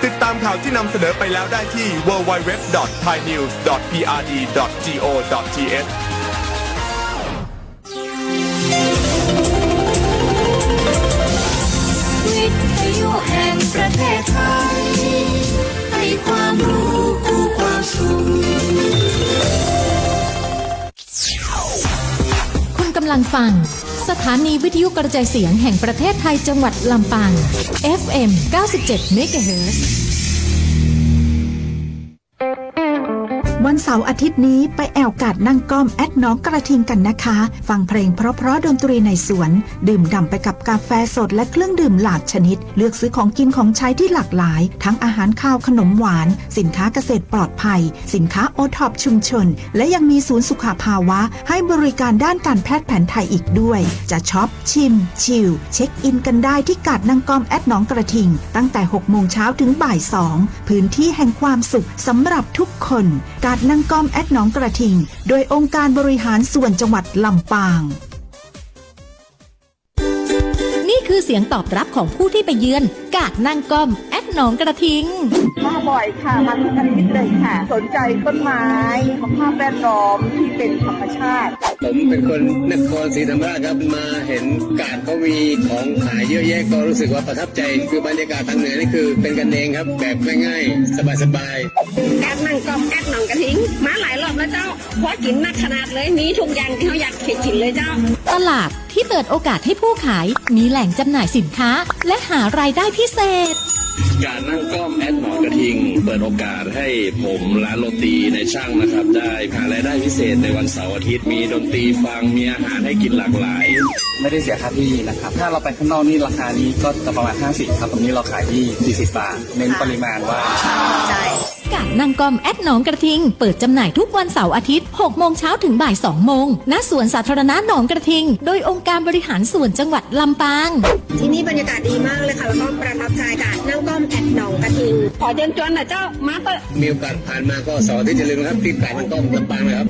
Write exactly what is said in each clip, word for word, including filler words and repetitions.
ติดตามข่าวที่นำเสนอไปแล้วได้ที่ ดับเบิลยู ดับเบิลยู ดับเบิลยู ดอท ไทยนิวส์ ดอท พี อาร์ ดี ดอท จี โอ ดอท ที เอช วิทยุแห่งประเทศไทย ให้ความรู้คู่ความสุข คุณกำลังฟัง สถานีวิทยุกระจายเสียงแห่งประเทศไทยจังหวัดลำปาง เอฟเอ็ม เก้าสิบเจ็ด เมกะเฮิรตซ์ วันเสาร์อาทิตย์นี้ไปแอ่วกาดนั่งก้อมแอดหนองกระทิงกันนะคะ ฟังเพลงเพราะๆ ดนตรีในสวน ดื่มด่ำไปกับกาแฟสดและเครื่องดื่มหลากชนิด เลือกซื้อของกินของใช้ที่หลากหลาย ทั้งอาหารคาวขนมหวาน สินค้าเกษตรปลอดภัย สินค้าโอท็อปชุมชน และยังมีศูนย์สุขภาวะให้บริการด้านการแพทย์แผนไทยอีกด้วย จะช็อป ชิม ชิล เช็คอินกันได้ที่กาดนั่งก้อมแอดหนองกระทิง ตั้งแต่ หกโมงเช้าถึงบ่าย สอง พื้นที่แห่งความสุขสำหรับทุกคน กาดนั่งก้อมแอดหนองกระทิง โดยองค์การบริหารส่วนจังหวัดลำปาง นี่คือเสียงตอบรับของผู้ที่ไปเยือน กาดนั่งก้อมแอดหนองกระทิง มาบ่อยค่ะ มาทุกอาทิตย์เลยค่ะ สนใจต้นไม้ สภาพแวดล้อมที่เป็นธรรมชาติ ผมเป็นคนนครศรีธรรมราชครับ มาเห็นกาดเขามีของขายเยอะแยะ ก็รู้สึกว่าประทับใจ คือบรรยากาศทางเหนือนี่คือเป็นกันเองครับ แบบง่ายๆ สบายๆ กาดนั่งก้อมแอดหนองกระทิง มาหลายรอบแล้วเจ้า พอกิ๋นนักขนาดเลย มีทุกอย่างตี้เฮาอยากกิ๋นเลยเจ้า ตลาดที่เปิดโอกาสให้ผู้ขายมีแหล่งจำหน่ายสินค้า และหารายได้พิเศษ กาดนั่งก้อมแอดหนองกระทิง เปิดโอกาสให้ผมร้านโรตีนายช่างนะครับ ได้หารายได้พิเศษในวันเสาร์อาทิตย์ มีดนตรีฟัง มีอาหารให้กิ๋นหลากหลาย ไม่ได้เสียค่าที่นะครับ ถ้าเราไปข้างนอกนี่ราคานี้ก็จะประมาณ ห้าสิบ ครับ ตรงนี้เราขายที่ สี่สิบบาท เน้นปริมาณว่า กาดนั่งก้อมแอดหนองกระทิง เปิดจำหน่ายทุกวันเสาร์อาทิตย์ หกโมงเช้าถึงบ่าย สองโมง ณ สวนสาธารณะหนองกระทิง โดยองค์การบริหารส่วนจังหวัดลำปาง ที่นี่บรรยากาศดีมากเลยค่ะ แล้วก็ประทับใจกาดนั่งก้อมแอดหนองกระทิง ขอเจิญจวนหน่อยเจ้า มาเต๊อะ มีโอกาสผ่านมาก็เสาร์อาทิตย์อย่าลืมนะครับ ที่กาดนั่งก้อมลำปางนะครับ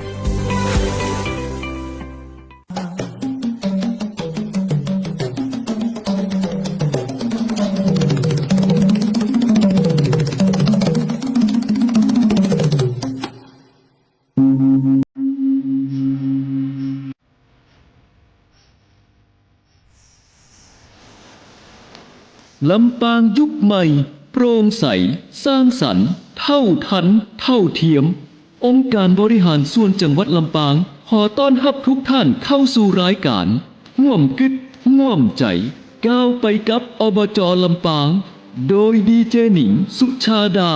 ลำปางยุคใหม่ โปร่งใส สร้างสรรค์ เท่าทัน เท่าเทียม องค์การบริหารส่วนจังหวัดลำปาง ขอต้อนรับทุกท่านเข้าสู่รายการ ฮ่วมกึ๊ดฮ่วมใจ๋ ก้าวไปกับ อบจ ลำปาง โดย ดีเจ หนิง สุชาดา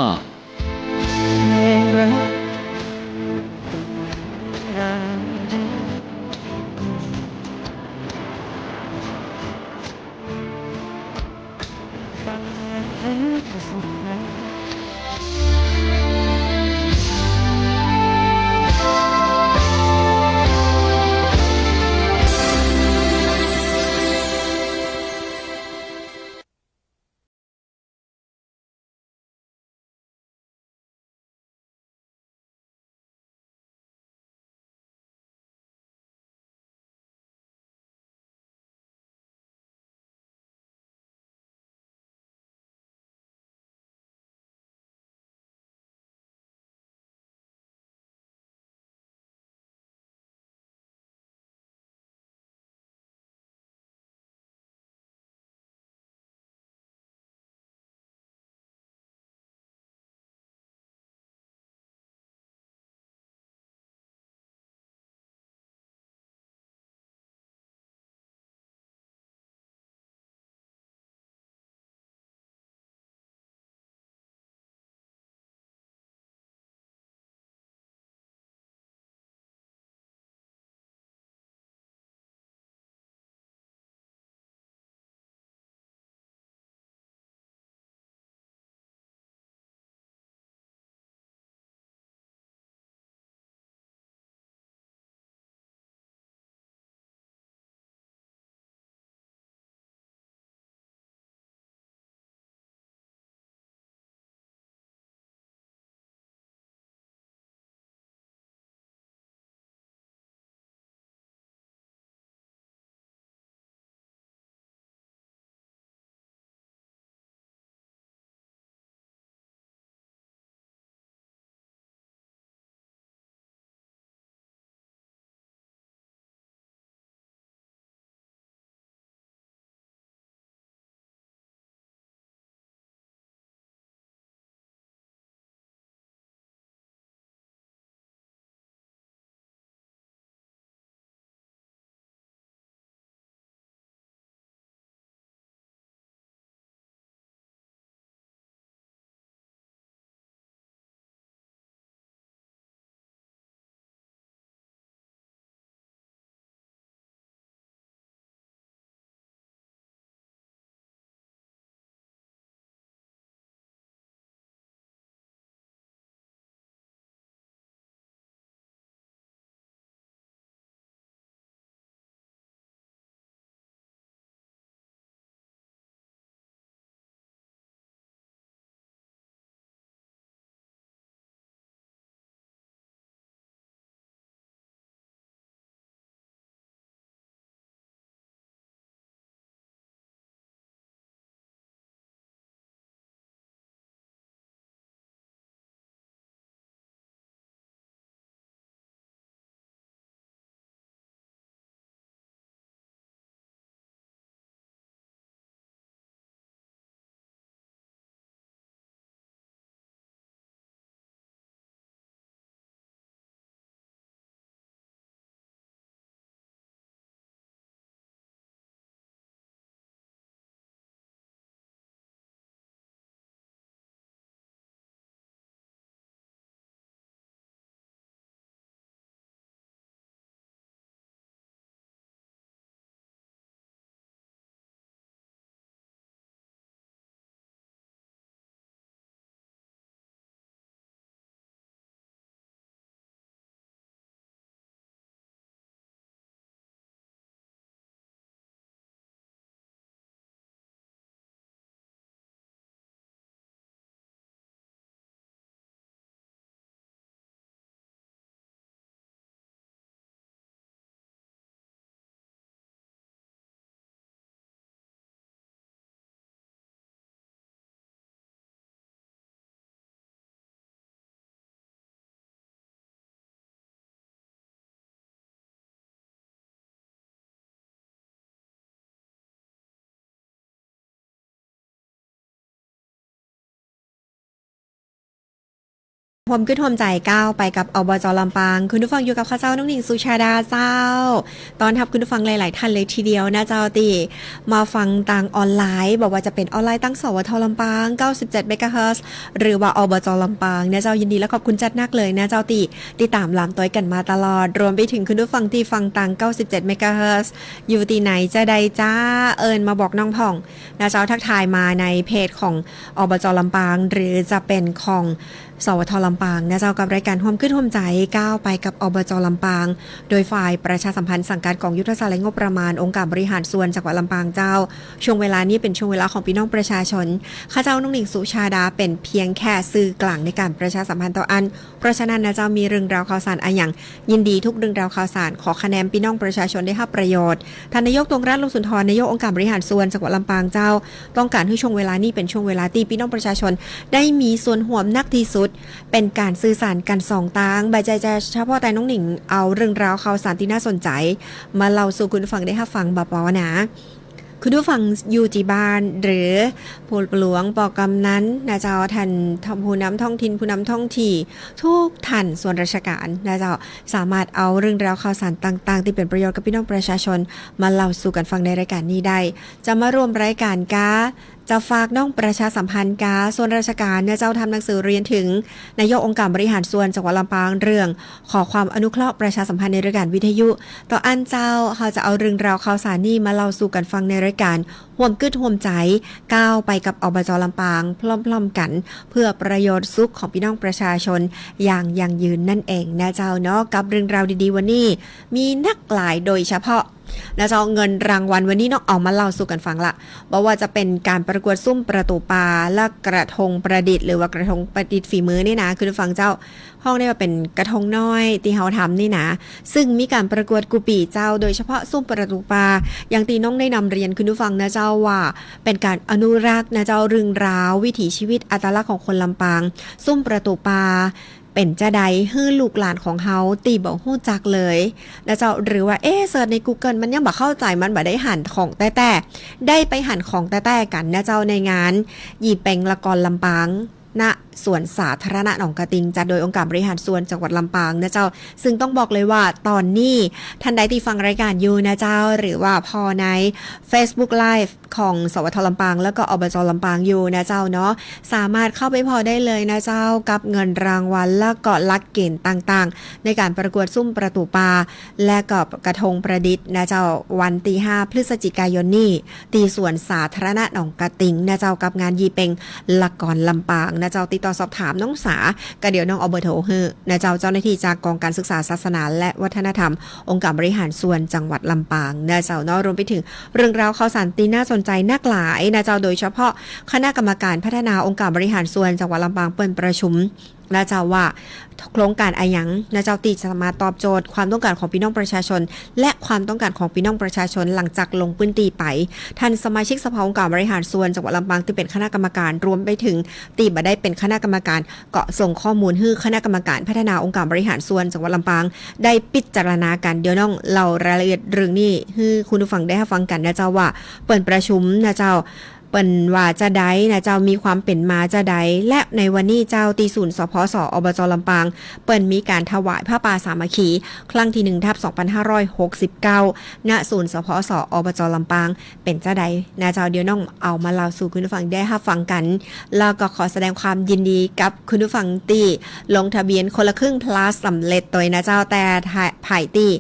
ฮ่วมกึ๊ดฮ่วมใจ๋ก้าวไปกับ อบจ. ลำปาง คุณผู้ฟังอยู่กับข้าเจ้าน้องหนิง สุชาดาเจ้า ต้อนฮับคุณผู้ฟังหลายๆ ท่านเลยทีเดียวนะเจ้า ตี้มาฟังตางออนไลน์ บ่ว่าจะเป๋นออนไลน์ตาง สวท. ลำปาง เก้าสิบเจ็ด เมกะเฮิรตซ์ หรือว่า อบจ. ลำปางนะเจ้า ยินดีและขอบคุณจัดนักเลยนะเจ้า ตี้ติดต๋ามหลามตวยกั๋นมาตลอด รวมไปเถิงคุณผู้ฟังตี้ฟังตาง เก้าสิบเจ็ด เมกะเฮิรตซ์ อยู่ตี้ไหนจะใดจ๊ะ เอิ้นมาบอกน้องพ่องนะเจ้า ทักทายมาในเพจของ อบจ. ลำปาง หรือจะเป๋นของ สวท. ลำปางนะเจ้า กับรายก๋านฮ่วมกึ๊ดฮ่วมใจ๋ก้าวไปกับ อบจ. ลำปาง โดยฝ่ายประชาสัมพันธ์สังกัดกองยุทธศาสตร์และงบประมาณองค์การบริหารส่วนจังหวัดลำปางเจ้า ช่วงเวลานี้เป๋นช่วงเวลาของปี้น้องประชาชน ข้าเจ้าน้องหนิง สุชาดา เป๋นเพียงแค่สื่อกลางในก๋านประชาสัมพันธ์เต้าอั้น เพราะฉะนั้นนะเจ้า มีเรื่องราวข่าวสารอะหยัง ยินดีทุกเรื่องราวข่าวสาร ขอคะแนนปี้น้องประชาชนได้ฮับประโยชน์ ท่านนายก ตวงรัตน์ โลสุนทร นายกองค์การบริหารส่วนจังหวัดลำปางเจ้า ต้องก๋านหื้อช่วงเวลานี้เป๋นช่วงเวลาตี้ปี้น้องประชาชนได้มีส่วนฮ่วมนักตี้สุด เป๋นก๋านสื่อสารกั๋นสองตาง บ่ใจ้จะเฉพาะแต่น้องหนิงเอาเรื่องราวข่าวสารตี้น่าสนใจ๋มาเล่าสู่คุณผู้ฟังได้ฮับฟังบ่เปล่านะ คุณผู้ฟังอยู่ตี้บ้านหรือผู้หลวง ป.กำนันนะเจ้า ท่านผู้นำท้องถิ่น ผู้นำท้องที่ ทุกท่านส่วนราชก๋านนะเจ้า สามารถเอาเรื่องราวข่าวสารต่างๆ ตี้เป๋นประโยชน์กับปี้น้องประชาชนมาเล่าสู่กั๋นฟังในรายก๋านนี้ได้ จะมาร่วมรายก๋านกา จะฝากน้องประชาสัมพันธ์กา ส่วนราชก๋านนะเจ้า ทำหนังสือเรียนเถิงนายกองค์การบริหารส่วนจังหวัดลำปาง เรื่องขอความอนุเคราะห์ประชาสัมพันธ์ในรายก๋านวิทยุ เต้าอั้นเจ้า เฮาจะเอาเรื่องราวข่าวสารนี้มาเล่าสู่กั๋นฟังในรายก๋านฮ่วมกึ๊ดฮ่วมใจ๋ก้าวไปกับ อบจ. ลำปาง พร้อมๆ กั๋น เพื่อประโยชน์สุขของปี้น้องประชาชนอย่างยั่งยืนนั่นเองนะเจ้าเนาะ กับเรื่องราวดีๆ วันนี้มีนักหลาย โดยเฉพาะนะเจ้า เงินรางวัลวันนี้น้องเอามาเล่าสู่กั๋นฟังละ บ่ว่าจะเป๋นก๋านประกวดซุ่มประตู๋ปา และกระทงประดิษฐ์ หรือว่ากระทงประดิษฐ์ฝีมือนี่นะ คุณผู้ฟังเจ้า ฮ้องได้ว่าเป๋นกระทงน้อยตี้เฮาทำนี่นะ ซึ่งมีก๋านประกวดกู้ปี้เจ้า โดยเฉพาะซุ่มประตู๋ปา อย่างตี้น้องได้นำเรียนคุณผู้ฟังนะเจ้าว่า เป๋นก๋านอนุรักษ์นะเจ้า เรื่องราววิถีชีวิตอัตลักษณ์ของคนลำปาง ซุ่มประตู๋ปา เป๋นจาใดหื้อลูกหลานของเฮาตี้บ่ฮู้จักเลยนะเจ้า หรือว่า เอ๊ะ เสิร์ชในกูเกิล มันยังบ่เข้าใจ๋ มันบ่ได้หันของแต๊ๆ ได้ไปหันของแต๊ๆ กั๋นนะเจ้า ในงานยี่เป็งละกอนลำปาง ณ สวนสาธารณะหนองกระติง จัดโดยองค์การบริหารส่วนจังหวัดลำปางนะเจ้า ซึ่งต้องบอกเลยว่าต๋อนนี้ท่านใดตี้ฟังรายก๋านอยู่นะเจ้า หรือว่าผ่อใน Facebook Live ของ สวท. ลำปาง แล้วก็ อบจ. ลำปางอยู่นะเจ้าเนาะ สามารถเข้าไปผ่อได้เลยนะเจ้า กับเงินรางวัล แล้วก็หลักเกณฑ์ต่างๆ ในก๋านประกวดซุ่มประตู๋ปา และก็กระทงประดิษฐ์นะเจ้า วันตี้ห้า พฤศจิกายนนี้ ตี้สวนสาธารณะหนองกระติงนะเจ้า กับงานยี่เป็งละกอนลำปางนะเจ้า ติดต่อสอบถามน้องสา ก็เดี๋ยวน้องเอาเบอร์โทรหื้อนะเจ้า เจ้าหน้าที่จากกองการศึกษาศาสนาและวัฒนธรรม องค์การบริหารส่วนจังหวัดลำปางนะเจ้าเนาะ รวมไปเถิงเรื่องราวข่าวสารตี้น่าสนใจ๋นักหลายนะเจ้า โดยเฉพาะคณะกรรมการพัฒนาองค์การบริหารส่วนจังหวัดลำปางเปิ้นประชุมนะเจ้า ว่าโครงก๋านอะหยังนะเจ้า ตี้จะสามารถตอบโจทย์ความต้องก๋านของปี้น้องประชาชน และความต้องก๋านของปี้น้องประชาชนหลังจากลงพื้นตี้ไป ท่านสมาชิกสภาองค์การบริหารส่วนจังหวัดลำปางตี้เป๋นคณะกรรมการ รวมไปเถิงตี้บ่ได้เป๋นคณะกรรมการ ก็ส่งข้อมูลหื้อคณะกรรมการพัฒนาองค์การบริหารส่วนจังหวัดลำปางได้พิจารณากั๋น เดี๋ยวน้องเล่ารายละเอียดเรื่องนี้หื้อคุณผู้ฟังได้ฮับฟังกั๋นนะเจ้า ว่าเปิ้นประชุมนะเจ้า เปิ้นว่าจาใดนะเจ้า มีความเป๋นมาจาใด และในวันนี้เจ้า ตี้ศูนย์ สภส อบจ. ลำปาง เปิ้นมีก๋านถวายผ้าป่าสามัคคี ครั้งตี้หนึ่ง ทับ สองพันห้าร้อยหกสิบเก้า ณ ศูนย์ สภส อบจ. ลำปาง เป๋นจาใดนะเจ้า เดี๋ยวน้องเอามาเล่าสู่คุณผู้ฟังได้ฮับฟังกั๋น แล้วก็ขอแสดงความยินดีกับคุณผู้ฟังตี้ลงทะเบียนคนละครึ่ง พลัส สำเร็จตวยนะเจ้า แต่ถ้าใผตี้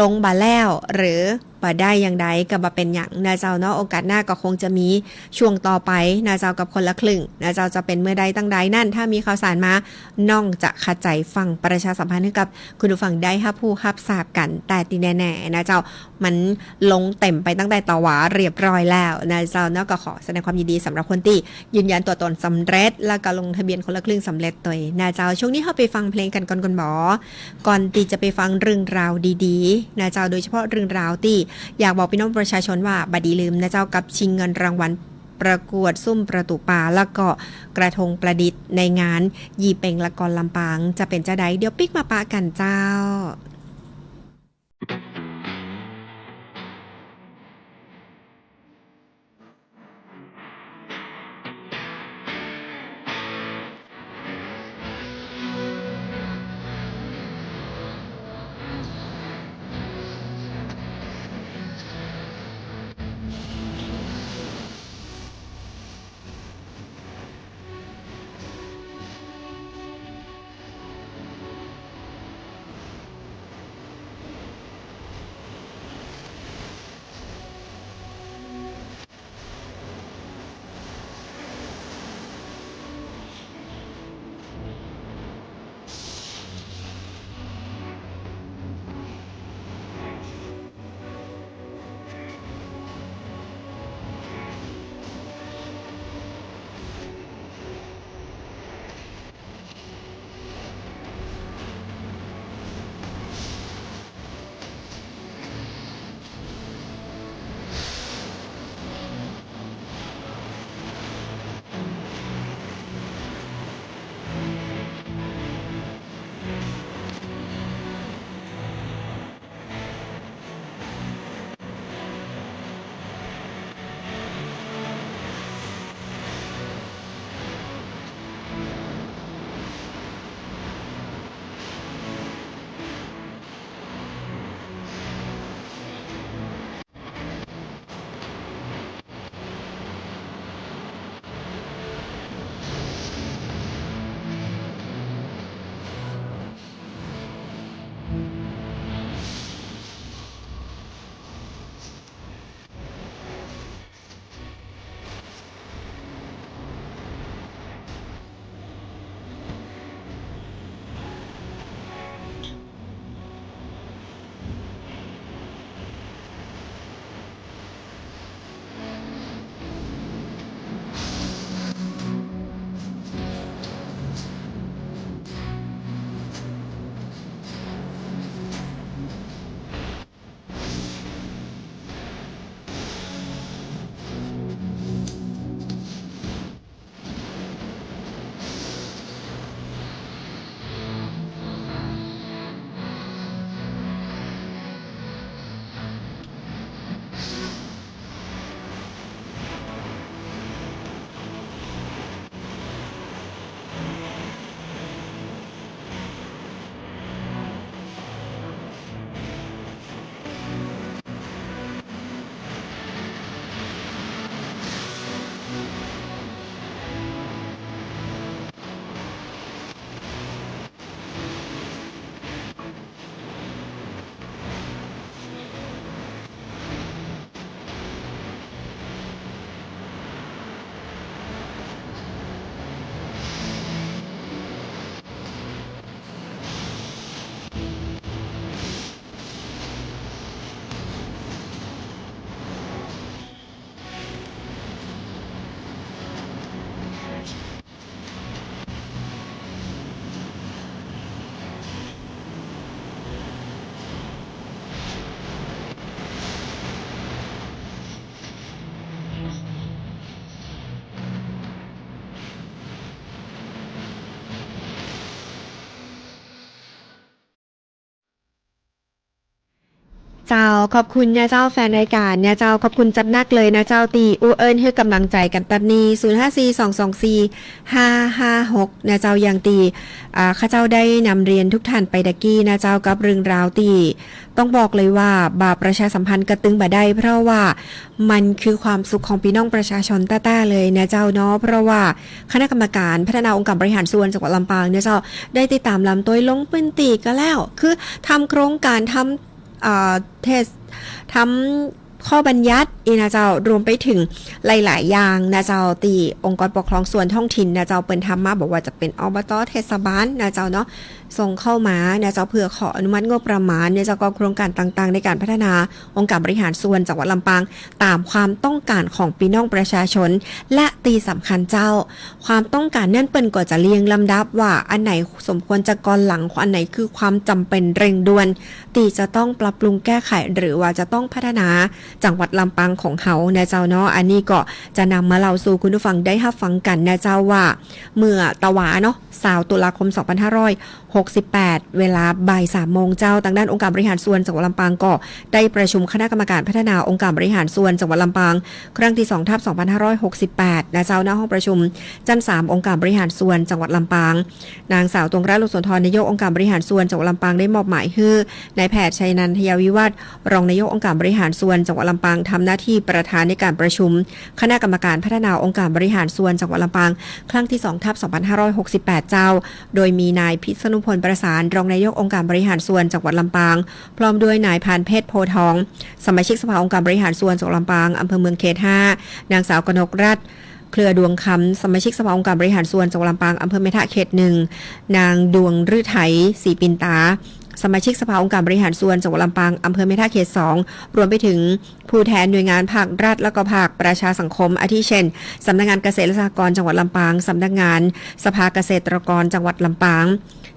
ลงบ่แล้ว หรือบ่ได้อย่างใดก็บ่เป๋นหยังนะเจ้าเนาะ โอกาสหน้าก็คงจะมีช่วงต่อไปนะเจ้า กับคนละครึ่งนะเจ้า จะเป๋นเมื่อใดตังใดนั้น ถ้ามีข่าวสารมา น้องจะขะใจ๋ฟังประชาสัมพันธ์หื้อกับคุณผู้ฟังได้ฮับฮู้ฮับทราบกั๋น แต่ตี้แน่ๆ นะเจ้า มันลงเต็มไปตั้งแต่ตะหวาเรียบร้อยแล้วนะเจ้าเนาะ ก็ขอแสดงความยินดีสำหรับคนตี้ยืนยันตั๋วต๋นสำเร็จ แล้วก็ลงทะเบียนคนละครึ่งสำเร็จตวยนะเจ้า ช่วงนี้เฮาไปฟังเพลงกั๋นก่อนก่อนบ่ ก่อนตี้จะไปฟังเรื่องราวดีๆ นะเจ้า โดยเฉพาะเรื่องราวตี้อยากบอกปี้น้องประชาชนว่าบ่ดีลืมนะเจ้า กับชิงเงินรางวัลประกวดซุ่มประตู๋ปา แล้วก็กระทงประดิษฐ์ในงานยี่เป็งละกอนลำปาง จะเป๋นจาใด เดี๋ยวปิ๊กมาปะกั๋นเจ้า เจ้า ขอบคุณนะเจ้า แฟนรายก๋านนะเจ้า ขอบคุณจัดนักเลยนะเจ้า ตี้อู้เอิ้นหื้อก๋ำลังใจ๋กั๋นตั๊ดนี้ ศูนย์ห้าสี่สองสองสี่ห้าห้าหก นะเจ้า อย่างตี้ อ่า ข้าเจ้าได้นำเรียนทุกท่านไปตะกี้นะเจ้า กับเรื่องราวตี้ ต้องบอกเลยว่า บ่ประชาสัมพันธ์กระตึงบ่ได้ เพราะว่ามันคือความสุขของปี้น้องประชาชนแต๊ๆ เลยนะเจ้าเนาะ เพราะว่าคณะกรรมการพัฒนาองค์การบริหารส่วนจังหวัดลำปางเนี่ยเจ้า ได้ติดต๋ามลำต้วยลงพื้นตี้ก็แล้ว คือทำโครงการ ทำ เอ่อ เทศ ทำข้อบัญญัติอี้นะเจ้า รวมไปเถิงหลายๆ อย่างนะเจ้า ตี้องค์กรปกครองส่วนท้องถิ่นนะเจ้า เปิ้นทำมา บ่ว่าจะเป๋น อบต. เทศบาลนะเจ้าเนาะ ส่งเข้ามานะเจ้า เปื้อขออนุมัติงบประมาณนะเจ้า ก็โครงการต่างๆ ในก๋านพัฒนาองค์การบริหารส่วนจังหวัดลำปาง ต๋ามความต้องก๋านของปี้น้องประชาชน และตี้สำคัญเจ้า ความต้องก๋านนั้นเปิ้นก็จะเรียงลำดับว่าอันไหนสมควรจะก่อนหลัง อันไหนคือความจ๋ำเป๋นเร่งด่วน ตี้จะต้องปรับปรุงแก้ไข หรือว่าจะต้องพัฒนาจังหวัดลำปางของเฮานะเจ้าเนาะ อันนี้ก็จะนำมาเล่าสู่คุณผู้ฟังได้ฮับฟังกั๋นนะเจ้าว่า เมื่อตะวาเนาะ ซาวตุลาคม สองพันห้าร้อยหกสิบแปด เวลาบ่ายสามโมงเจ้า ตางด้านองค์การบริหารส่วนจังหวัดลำปางก็ได้ประชุมคณะกรรมการพัฒนาองค์การบริหารส่วนจังหวัดลำปาง ครั้งตี้สอง ทับ สองพันห้าร้อยหกสิบแปด นะเจ้า ณ ห้องประชุมจั๊นสาม องค์การบริหารส่วนจังหวัดลำปาง นางสาว ตวงรัตน์ หลวงสุนทร นายกองค์การบริหารส่วนจังหวัดลำปาง ได้มอบหมายหื้อ นายแพทย์ ชัยนันท์ ทยาวิวัฒน์ รองนายกองค์การบริหารส่วนจังหวัดลำปาง ทำหน้าที่ประธานในก๋านประชุมคณะกรรมการพัฒนาองค์การบริหารส่วนจังหวัดลำปาง ครั้งตี้สอง ทับ สองพันห้าร้อยหกสิบแปด เจ้า โดยมีนายพิษณุพล ประสาน รองนายกองค์การบริหารส่วนจังหวัดลำปาง พร้อมด้วยนายพานเพชร โพธิ์ทอง สมาชิกสภาองค์การบริหารส่วนจังหวัดลำปาง อำเภอเมืองเขตห้า นางสาว กนกรัตน์ เครือดวงคำ สมาชิกสภาองค์การบริหารส่วนจังหวัดลำปาง อำเภอแม่ทะเขตหนึ่ง นางดวงฤทัย ศรีปินตา สมาชิกสภาองค์การบริหารส่วนจังหวัดลำปาง อำเภอแม่ทะเขตสอง รวมไปเถิงผู้แทนหน่วยงานภาครัฐ แล้วก็ภาคประชาสังคม อาทิเช่น สำนักงานเกษตรและสหกรณ์จังหวัดลำปาง สำนักงานสภาเกษตรกรจังหวัดลำปาง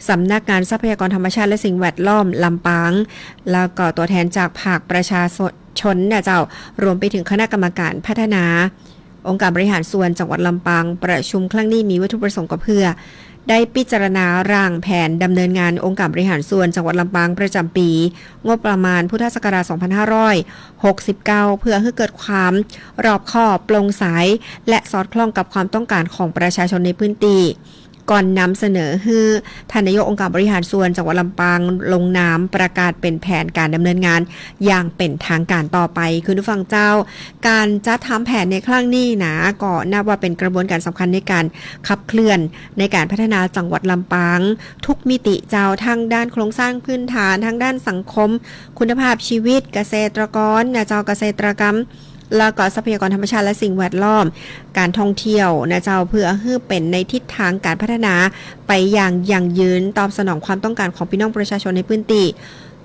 สำนักงานทรัพยากรธรรมชาติและสิ่งแวดล้อมลำปาง แล้วก็ตัวแทนจากภาคประชาชนนะเจ้า รวมไปเถิงคณะกรรมการพัฒนาองค์การบริหารส่วนจังหวัดลำปาง ประชุมครั้งนี้มีวัตถุประสงค์ก็เพื่อ ได้พิจารณาร่างแผนดำเนินงานองค์การบริหารส่วนจังหวัดลำปางประจ๋ำปี๋งบประมาณพุทธศักราช สองพันห้าร้อยหกสิบเก้า เพื่อหื้อเกิดความรอบคอบ โปร่งใส และสอดคล้องกับความต้องก๋านของประชาชนในพื้นตี้ ก่อนนำเสนอหื้อท่านนายกองค์การบริหารส่วนจังหวัดลำปางลงนามประกาศเป๋นแผนก๋านดำเนินงานอย่างเป๋นทางก๋านต่อไป คุณผู้ฟังเจ้า ก๋านจัดทำแผนในครั้งนี้นะ ก็นับว่าเป๋นกระบวนก๋านสำคัญในก๋านขับเคลื่อนในก๋านพัฒนาจังหวัดลำปาง ทุกมิติเจ้า ทั้งด้านโครงสร้างพื้นฐาน ทั้งด้านสังคม คุณภาพชีวิต เกษตรกรนะเจ้า เกษตรกรรม แล้วก็ทรัพยากรธรรมชาติและสิ่งแวดล้อม ก๋านท่องเที่ยวนะเจ้า เพื่อหื้อเป๋นในทิศทางก๋านพัฒนาไปอย่างยั่งยืน ตอบสนองความต้องก๋านของปี้น้องประชาชนในพื้นตี้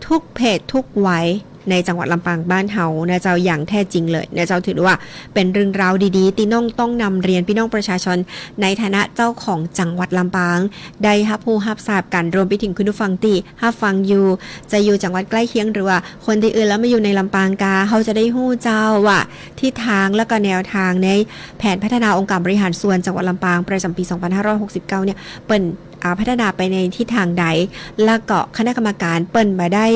ทุกเพศทุกวัยในจังหวัดลำปางบ้านเฮานะเจ้า อย่างแท้จริงเลยนะเจ้า ถือว่าเป๋นเรื่องราวดีๆ ตี้น้องต้องนำเรียนปี้น้องประชาชนในฐานะเจ้าของจังหวัดลำปาง ได้ฮับฮู้ฮับทราบกั๋น รวมไปเถิงคุณผู้ฟังตี้ฮับฟังอยู่ จะอยู่จังหวัดใก้เคียง หรือว่าคนตี้อื่นแล้วมาอยู่ในลำปางกา เฮาจะได้ฮู้เจ้าว่าทิศทางแล้วก็แนวทางในแผนพัฒนาองค์การบริหารส่วนจังหวัดลำปางประจ๋ำปี๋ สองพันห้าร้อยหกสิบเก้า เนี่ย เปิ้น อ่า พัฒนาไปในทิศทางใด แล้วก็คณะกรรมการเปิ้นบ่ได้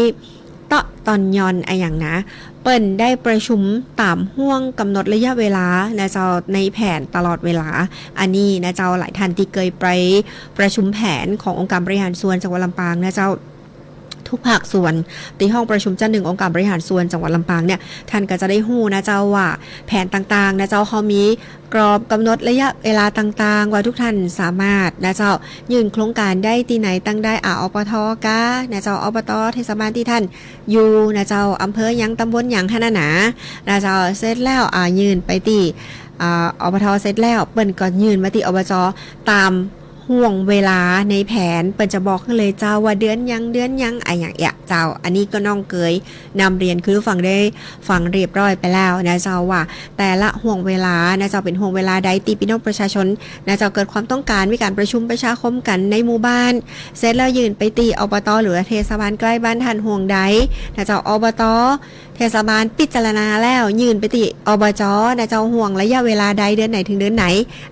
เตาะตอนหย่อนอะหยังนะ เปิ้นได้ประชุมต๋ามห่วงก๋ำหนดระยะเวลานะเจ้า ในแผนตลอดเวลา อันนี้นะเจ้า หลายท่านตี้เกยไปประชุมแผนขององค์การบริหารส่วนจังหวัดลำปางนะเจ้า ทุกภาคส่วน ตี้ห้องประชุมจั๊นหนึ่งองค์การบริหารส่วนจังหวัดลำปางเนี่ย ท่านก็จะได้ฮู้นะเจ้าว่าแผนต่างๆ นะเจ้า เฮามีกรอบก๋ำหนดระยะเวลาต่างๆ ว่าทุกท่านสามารถนะเจ้า ยื่นโครงก๋านได้ตี้ไหนตังใด อ่า อปท. กานะเจ้า อบต. เทศบาลตี้ท่านอยู่นะเจ้า อำเภอหยัง ตำบลหยังหั้นน่ะนะ นะเจ้า เสร็จแล้ว อ่า ยื่นไปตี้ อ่า อบต. เสร็จแล้ว เปิ้นก็ยื่นมาตี้ อบจ. ต๋าม ห่วงเวลาในแผน เปิ้นจะบอกหื้อเลยเจ้าว่าเดือนหยัง เดือนหยัง อะหยังเอี้ยเจ้า อันนี้ก็น้องเกยนำเรียนคุณผู้ฟังได้ฟังเรียบร้อยไปแล้วนะเจ้า ว่าแต่ละห่วงเวลานะเจ้า เป๋นห่วงเวลาใดตี้ปี้น้องประชาชนนะเจ้า เกิดความต้องก๋าน มีก๋านประชุมประชาคมกั๋นในหมู่บ้าน เสร็จแล้วยื่นไปตี้ อบต. หรือว่าเทศบาลใก้บ้านท่านห่วงใดนะเจ้า อบต. เทศบาลพิจารณาแล้ว ยื่นไปตี้ อบจ. นะเจ้า ห่วงระยะเวลาใด เดือนไหนเถิงเดือนไหน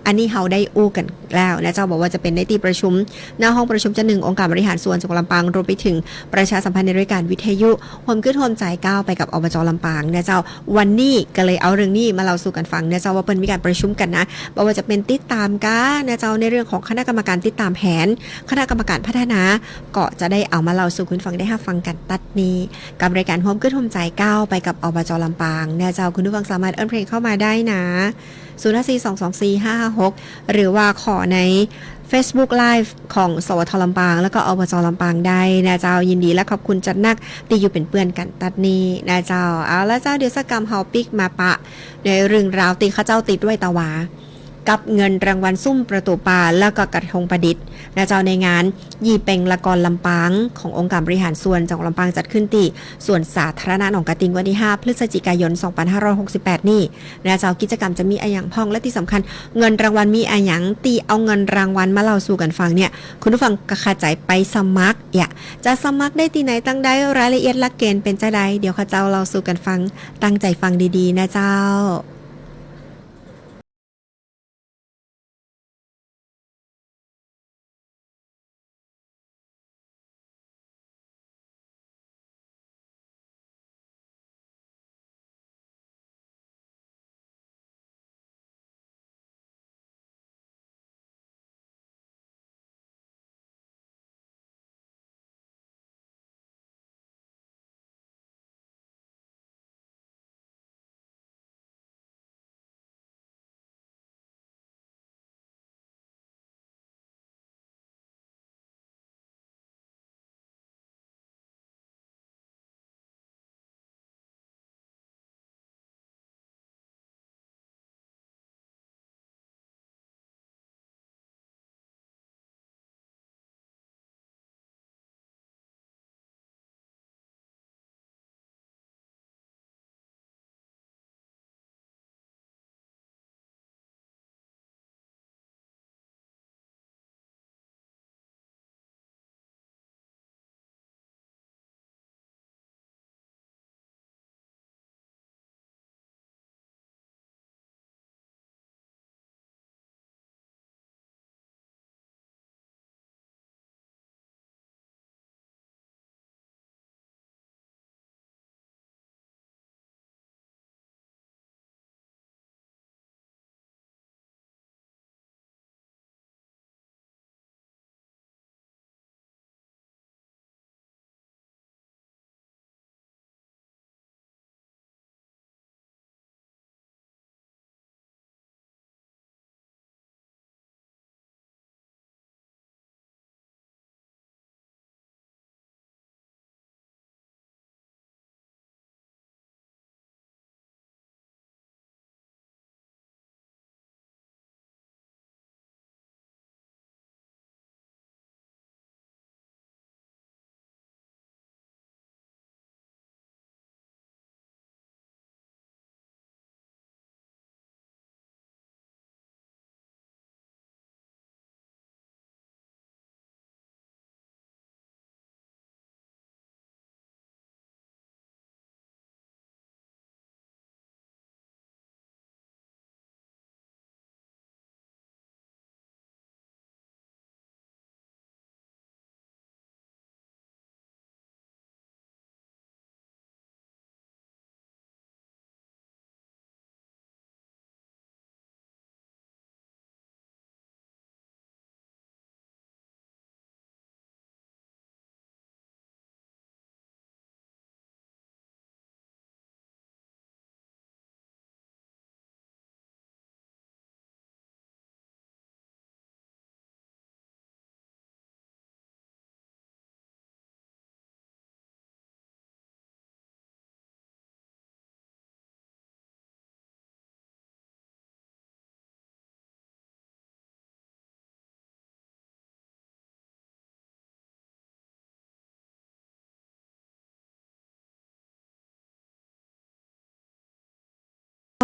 อันนี้เฮาได้อู้กั๋นแล้วนะเจ้า บ่ว่าจะ เป๋นในตี้ประชุม หน้าห้องประชุมจั้นหนึ่ง องค์การบริหารส่วนจังหวัดลำปาง รวมไปเถิงประชาสัมพันธ์ในรายการวิทยุ ฮวมกึ๊ดฮวมใจ๋ก้าวไปกับ อบจ ลำปาง นะเจ้า วันนี้ก็เลยเอาเรื่องนี้มาเล่าสู่กั๋นฟัง นะเจ้า ว่าเปิ้นมีก๋านประชุมกั๋นนะ บ่ว่าจะเป๋นติดต๋ามก้า นะเจ้า ในเรื่องของคณะกรรมการติดต๋ามแผน คณะกรรมการพัฒนา ก็จะได้เอามาเล่าสู่คุณฟังได้ฮับฟังกั๋นตั๊ดนี้ กับรายการฮวมกึ๊ดฮวมใจ๋ก้าวไปกับ อบจ ลำปาง นะเจ้า คุณผู้ฟังสามารถเอิ้นเพลงเข้ามาได้นะ ศูนย์ห้าสี่สองสองสี่ห้าห้าหก หรือว่าขอใน Facebook Live ของ สวท ลำปาง แล้วก็ อบจ ลำปางได้นะเจ้า ยินดีและขอบคุณจัดนักตี้อยู่เป๋นเปื้อนกั๋นตั๊ดนี้นะเจ้า เอาละเจ้า เดี๋ยวสักกำเฮาปิ๊กมาปะ ในเรื่องราวตี้ข้าเจ้าติดไว้ตะหวา กับเงินรางวัลซุ่มประตู๋ปา แล้วก็กระทงประดิษฐ์นะเจ้า ในงานยี่เป็งละกอนลำปาง ขององค์การบริหารส่วนจังหวัดลำปาง จัดขึ้นตี้สวนสาธารณะหนองกระทิง วันตี้ห้า พฤศจิกายน สองพันห้าร้อยหกสิบแปด นี้ นะเจ้า กิจกรรมจะมีอะหยังพ่อง และตี้สำคัญ เงินรางวัลมีอะหยัง ตี้เอาเงินรางวัลมาเล่าสู่กั๋นฟังเนี่ย คุณผู้ฟังก็เข้าใจ๋ไปสมัคร เยียะ จะสมัครได้ตี้ไหนตังใด รายละเอียดหลักเกณฑ์เป๋นจาใด เดี๋ยวข้าเจ้าเล่าสู่กั๋นฟัง ตั้งใจ๋ฟังดีๆ นะเจ้า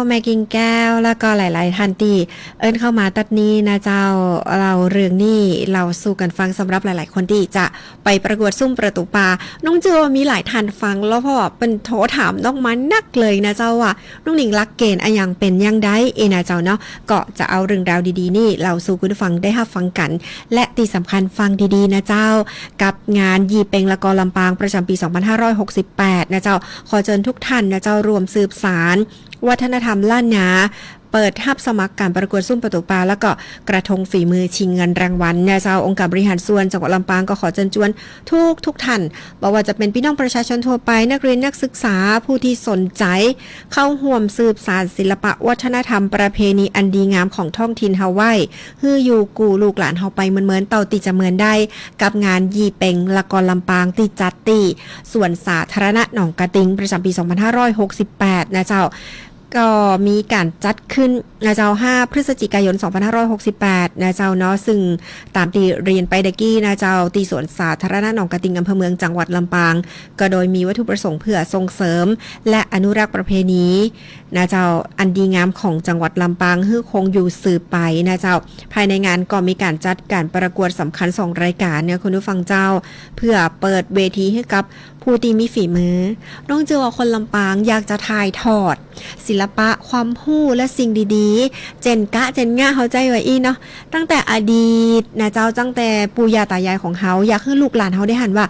แม่กิ่งแก้ว แล้วก็หลายๆ ท่านตี้เอิ้นเข้ามาตั๊ดนี้นะเจ้า เล่าเรื่องนี้เล่าสู่กั๋นฟัง สำหรับหลายๆ คนตี้จะไปประกวดซุ่มประตู๋ปา น้องเจื้อว่ามีหลายท่านฟังแล้ว เพราะว่าเปิ้นโทรถามน้องมานักเลยนะเจ้า ว่าน้องหนิงหลักเกณฑ์อะหยังเป๋นอย่างใด เอนะเจ้าเนาะ ก็จะเอาเรื่องราวดีๆ นี้เล่าสู่คุณผู้ฟังได้ฮับฟังกั๋น และตี้สำคัญฟังดีๆ นะเจ้า กับงานยี่เป็งละกอลำปางประจ๋ำปี๋ สองพันห้าร้อยหกสิบแปด นะเจ้า ขอเจิญทุกท่านนะเจ้า ร่วมสืบสาน วัฒนธรรมล้านนา เปิดฮับสมัครก๋านประกวดซุ่มประตู๋ปา แล้วก็กระทงฝีมือชิงเงินรางวัลนะเจ้า องค์การบริหารส่วนจังหวัดลำปางก็ขอเจิญจวนทุกๆ ท่าน บ่ว่าจะเป๋นปี้น้องประชาชนทั่วไป นักเรียนนักศึกษา ผู้ตี้สนใจ๋เข้าฮ่วมสืบสานศิลปะวัฒนธรรมประเพณีอันดีงามของท้องถิ่นเฮาไว้ หื้ออยู่กู้ลูกหลานเฮาไปเมินๆ เต้าตี้จะเมินได้ กับงานยี่เป็งละกอลำปางตี้จัดตี้สวนสาธารณะหนองกระติง ประจ๋ำปี๋ สองพันห้าร้อยหกสิบแปด นะเจ้า ก็มีก๋านจัดขึ้นนะเจ้า ห้า พฤศจิกายน สองพันห้าร้อยหกสิบแปด นะเจ้าเนาะ ซึ่งต๋ามตี้เรียนไปตะกี้นะเจ้า ตี้สวนสาธารณะหนองกระติง อำเภอเมือง จังหวัดลำปาง ก็โดยมีวัตถุประสงค์เพื่อส่งเสริม และอนุรักษ์ประเพณีนะเจ้า อันดีงามของจังหวัดลำปาง หื้อคงอยู่สืบไปนะเจ้า ภายในงานก็มีก๋านจัดก๋านประกวดสำคัญสองรายก๋านเนี่ยคุณผู้ฟังเจ้า เพื่อเปิดเวทีหื้อกับ ผู้ตี้มีฝีมือ น้องเจื้อว่าคนลำปางอยากจะถ่ายทอด ศิลปะ ความฮู้ และสิ่งดีๆ เจ่นก๊ะเจ่นง่า เฮาใจ๊ว่าอี้เนาะ ตั้งแต่อดีตนะเจ้า ตั้งแต่ปู่ย่าต๋ายายของเฮา อยากหื้อลูกหลานเฮาได้หันว่า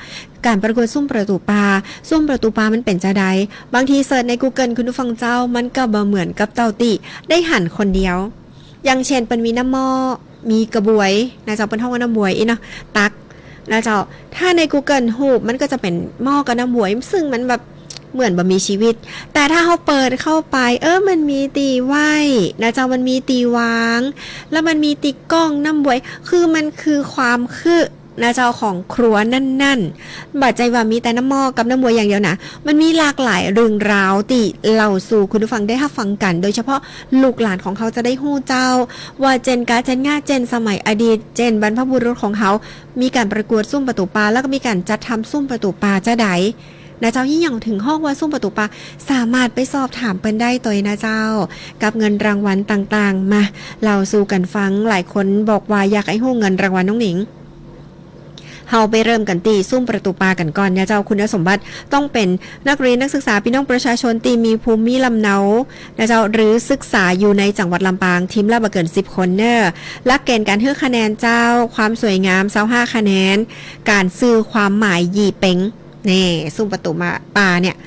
ก๋านประกวดซุ่มประตู๋ปา ซุ่มประตู๋ปามันเป๋นจาใด บางทีเสิร์ชในกูเกิลคุณผู้ฟังเจ้า มันก็บ่เหมือนกับเต้าตี้ได้หันคนเดียว อย่างเช่น เปิ้นมีน้ำหม้อ มีกระบวยนะเจ้า เปิ้นฮ้องว่าน้ำบวยอี้เนาะ ตักนะเจ้า ถ้าในกูเกิลฮูปมันก็จะเป๋นหม้อกับน้ำบวย ซึ่งมันแบบเหมือนบ่มีชีวิต แต่ถ้าเฮาเปิดเข้าไป เออ มันมีตี้ไหว้นะเจ้า มันมีตี้วาง แล้วมันมีตี้ก้องน้ำบวย คือมันคือความคือนะเจ้า ของครัวนั่นๆ บ่ใจ้ว่ามีแต่น้ำหม้อกับน้ำบวยอย่างเดียวนะ มันมีหลากหลายเรื่องราวตี้เล่าสู่คุณผู้ฟังได้ฮับฟังกั๋น โดยเฉพาะลูกหลานของเฮาจะได้ฮู้เจ้า ว่าเจ่นก๊ะเจ่นง่า เจ่นสมัยอดีต เจ่นบรรพบุรุษของเฮา มีก๋านประกวดซุ่มประตู๋ปา แล้วก็มีก๋านจัดทำซุ่มประตู๋ปาจาใดนะเจ้า อี้หยังเถิงฮ้องว่าซุ่มประตู๋ปา สามารถไปสอบถามเปิ้นได้ตวยนะเจ้า กับเงินรางวัลต่างๆ มา เล่าสู่กั๋นฟัง หลายคนบอกว่าอยากหื้อฮู้เงินรางวัลน้องหนิง เฮาไปเริ่มกั๋นตี้ซุ่มประตู๋ปากั๋นก่อนนะเจ้า คุณสมบัติต้องเป๋นนักเรียนนักศึกษา ปี้น้องประชาชนตี้มีภูมิลำเนานะเจ้า หรือศึกษาอยู่ในจังหวัดลำปาง ทีมละบ่เกินสิบคนเน่อ หลักเกณฑ์ก๋านหื้อคะแนนเจ้า ความสวยงาม ซาวห้าคะแนน ก๋านสื่อความหมายยี่เป็ง แน่ ซุ่มประตู๋ปาเนี่ย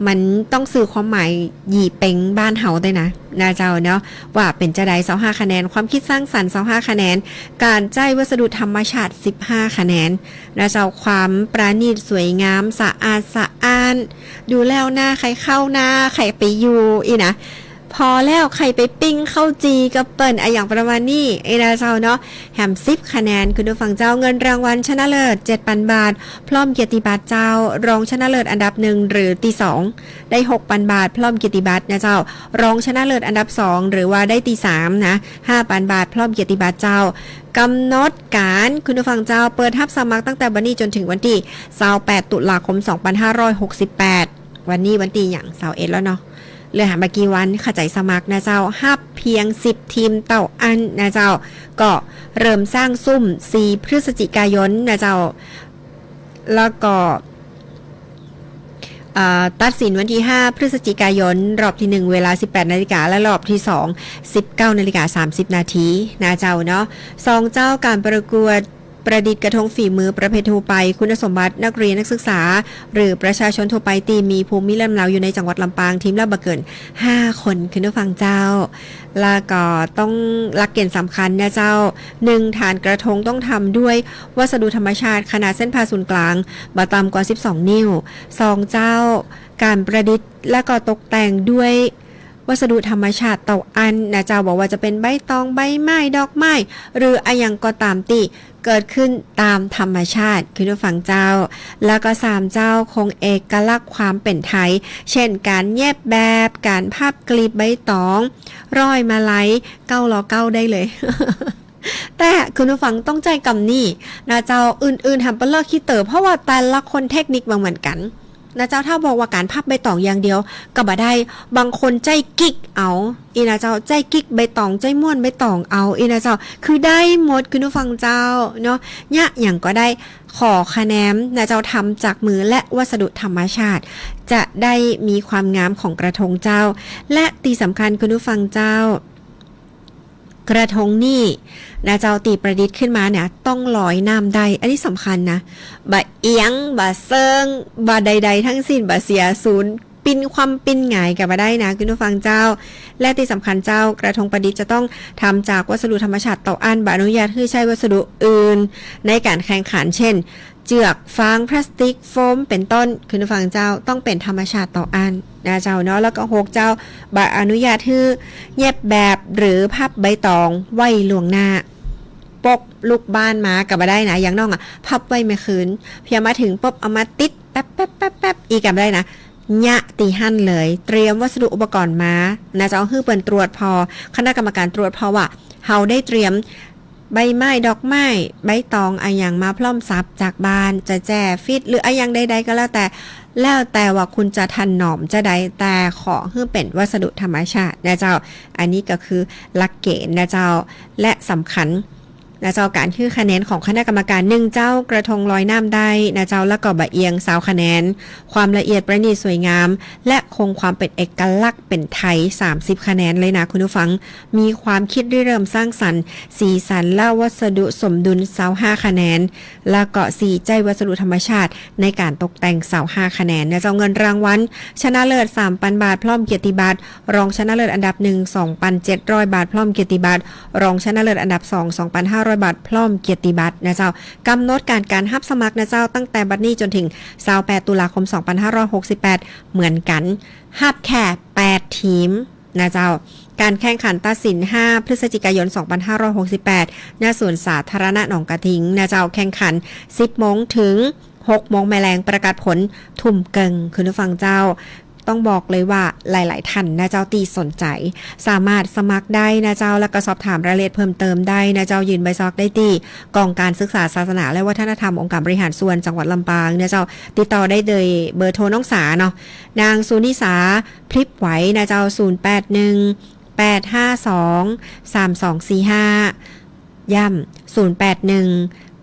มันต้องสื่อความหมายยี่เป็งบ้านเฮาตวยนะ นะเจ้าเนาะ ว่าเป๋นจาใด ซาวห้าคะแนน ความคิดสร้างสรรค์ ซาวห้าคะแนน ก๋านใจ๊วัสดุธรรมชาติ สิบห้าคะแนน นะเจ้า ความประณีตสวยงาม สะอาดสะอ้าน ดูแล้วน่าใค่เข้า น่าใค่ไปอยู่อี้นะ ผ่อแล้วใค่ไปปิ้งข้าวจี่กับเปิ้น อะหยังประมาณนี้อี้นะเจ้าเนาะ แหมสิบคะแนน คุณผู้ฟังเจ้า เงินรางวัลชนะเลิศ เจ็ดปันบาท พร้อมเกียรติบัตรเจ้า รองชนะเลิศอันดับหนึ่งหรือตี้สอง ได้หกปันบาท พร้อมเกียรติบัตรนะเจ้า รองชนะเลิศอันดับสอง หรือว่าได้ตี้สามนะ ห้าปันบาท พร้อมเกียรติบัตรเจ้า กำหนดก๋าน คุณผู้ฟังเจ้า เปิดฮับสมัครตั้งแต่วันนี้จนเถิงวันตี้ ซาวแปด ตุลาคม สองพันห้าร้อยหกสิบแปด วันนี้วันตี้หยัง ซาวเอ็ด แล้วเนาะ เหลือหาบ่กี่วัน ขะใจ๋สมัครนะเจ้า ฮับเพียงสิบทีมเต้าอั้นนะเจ้า ก็เริ่มสร้างซุ่ม สี่ พฤศจิกายนนะเจ้า แล้วก็ เอ่อ ตัดสินวันตี้ ห้า พฤศจิกายน รอบตี้หนึ่ง เวลา สิบแปดนาฬิกา และรอบตี้สอง สิบเก้านาฬิกา สามสิบนาที นะเจ้าเนาะ สองเจ้า ก๋านประกวดประดิษฐ์กระทงฝีมือประเภททั่วไป คุณสมบัตินักเรียนนักศึกษา หรือประชาชนทั่วไปตี้มีภูมิลำเนาอยู่ในจังหวัดลำปาง ทีมละบ่เกินห้าคน คุณผู้ฟังเจ้า แล้วก็ต้องหลักเกณฑ์สำคัญนะเจ้า หนึ่ง ฐานกระทงต้องทำด้วยวัสดุธรรมชาติ ขนาดเส้นผ่าศูนย์กลางบ่ต่ำกว่า สิบสอง นิ้ว สอง เจ้า ก๋านประดิษฐ์และก็ตกแต่งด้วยวัสดุธรรมชาติเต้าอั้นนะเจ้า บ่ว่าจะเป๋นใบตอง ใบไม้ ดอกไม้ หรืออะหยังก็ต๋ามตี้เกิดขึ้นต๋ามธรรมชาติ คุณผู้ฟังเจ้า แล้วก็ สาม เจ้า คงเอกลักษณ์ความเป๋นไทย เช่น ก๋านเย็บแบบ ก๋านพับกลีบใบตอง ร้อยมาลัย เก้า รอ เก้า ได้เลย แต่คุณผู้ฟังต้องใจ๊กำนี้นะเจ้า อื่นๆ แหมเปิ้นเลิกคิดเต๋อ เพราะว่าแต่ละคนเทคนิคบ่เหมือนกั๋น นะเจ้า ถ้าบอกว่าก๋านพับใบต๋องอย่างเดียวก็บ่ได้ บางคนใจ๊กริกเอา อี้นะเจ้า ใจ๊กริกใบต๋อง ใจ๊ม้วนใบต๋องเอา อี้นะเจ้า คือได้หมด คุณผู้ฟังเจ้าเนาะ เยียะหยังก็ได้ ขอคะแนนนะเจ้า ทำจากมือและวัสดุธรรมชาติ จะได้มีความงามของกระทงเจ้า และตี้สำคัญ คุณผู้ฟังเจ้า กระทงนี่นะเจ้า ตี้ประดิษฐ์ขึ้นมาเนี่ย ต้องลอยน้ำได้ อันนี้สำคัญนะ บ่เอียง บ่เซิง บ่ใดๆ ทั้งสิ้น บ่เสียศูนย์ ปิ้นคว่ำปิ้นหงายก็บ่ได้นะ คุณผู้ฟังเจ้า และตี้สำคัญเจ้า กระทงประดิษฐ์จะต้องทำจากวัสดุธรรมชาติเต้าอั้น บ่อนุญาตหื้อใจ๊วัสดุอื่นในก๋านแข่งขัน เช่น เจื้อก ฟาง พลาสติก โฟม เป๋นต้น คุณผู้ฟังเจ้า ต้องเป๋นธรรมชาติเต้าอั้นนะเจ้าเนาะ แล้วก็หกเจ้า บ่อนุญาตหื้อเย็บแบบหรือพับใบต๋องไว้ล่วงหน้า ปกลูกบ้านมาก็บ่ได้นะ อย่างน้องอะ พับไว้เมื่อคืน เพียงมาเถิงปุ๊บเอามาติดแป๊บแป๊บแป๊บแป๊บ อี้ก็บ่ได้นะ เยียะตี้หั้นเลย เตรียมวัสดุอุปกรณ์มานะเจ้า หื้อเปิ้นตรวจผ่อ คณะกรรมการตรวจผ่อว่า เฮาได้เตรียม ใบไม้ ดอกไม้ ใบต๋อง อะหยังมาพร้อมสับจากบ้าน จะแจ้ฟิต หรืออะหยังใดๆ ก็แล้วแต่ แล้วแต่ว่าคุณจะถนอมจะใด แต่ขอหื้อเป๋นวัสดุธรรมชาตินะเจ้า อันนี้ก็คือหลักเกณฑ์นะเจ้า และสำคัญนะเจ้า ก๋านหื้อคะแนนของคณะกรรมการ หนึ่งเจ้า กระทงลอยน้ำได้นะเจ้า แล้วก็บ่เอียง ซาวคะแนน ความละเอียดประณีตสวยงาม และคงความเป๋นเอกลักษณ์เป๋นไทย สามสิบคะแนนเลยนะคุณผู้ฟัง มีความคิดริเริ่มสร้างสรรค์ สีสันและวัสดุสมดุล ซาวห้าคะแนน แล้วก็สี่ ใจ๊วัสดุธรรมชาติในก๋านตกแต่ง ซาวห้าคะแนนนะเจ้า เงินรางวัล ชนะเลิศ สามปันบาท พร้อมเกียรติบัตร รองชนะเลิศอันดับหนึ่ง สองปันเจ็ดร้อยบาท พร้อมเกียรติบัตร รองชนะเลิศอันดับสอง สองปันห้าร้อยบาท พร้อมเกียรติบัตรนะเจ้า กำหนดก๋าน ก๋านฮับสมัครนะเจ้า ตั้งแต่บัดนี้จ๋นเถิง ซาวแปดตุลาคม สองปันห้าร้อยหกสิบแปด เหมือนกั๋น ฮับแค่แปดทีม นะเจ้า ก๋านแข่งขันตัดสิน ห้าพฤศจิกายน สองปันห้าร้อยหกสิบแปด ณ สวนสาธารณะหนองกระทิง นะเจ้า แข่งขัน สิบโมงเถิง หกโมงแหมแลง ประกาศผล ทุ่มเกิ่ง คุณผู้ฟังเจ้า ต้องบอกเลยว่าหลายๆ ท่านนะเจ้าตี้สนใจ๋ สามารถสมัครได้นะเจ้า แล้วก็สอบถามรายละเอียดเพิ่มเติมได้นะเจ้า ยื่นใบสมัครได้ตี้ ก๋องก๋านศึกษาศาสนาและวัฒนธรรม องค์การบริหารส่วนจังหวัดลำปางนะเจ้า ติดต่อได้โดยเบอร์โทรน้องสาเนาะ นางสุนิสา พริบไหวนะเจ้า ศูนย์แปดหนึ่ง แปดห้าสอง สามสองสี่ห้า ย้ำ ศูนย์แปดหนึ่ง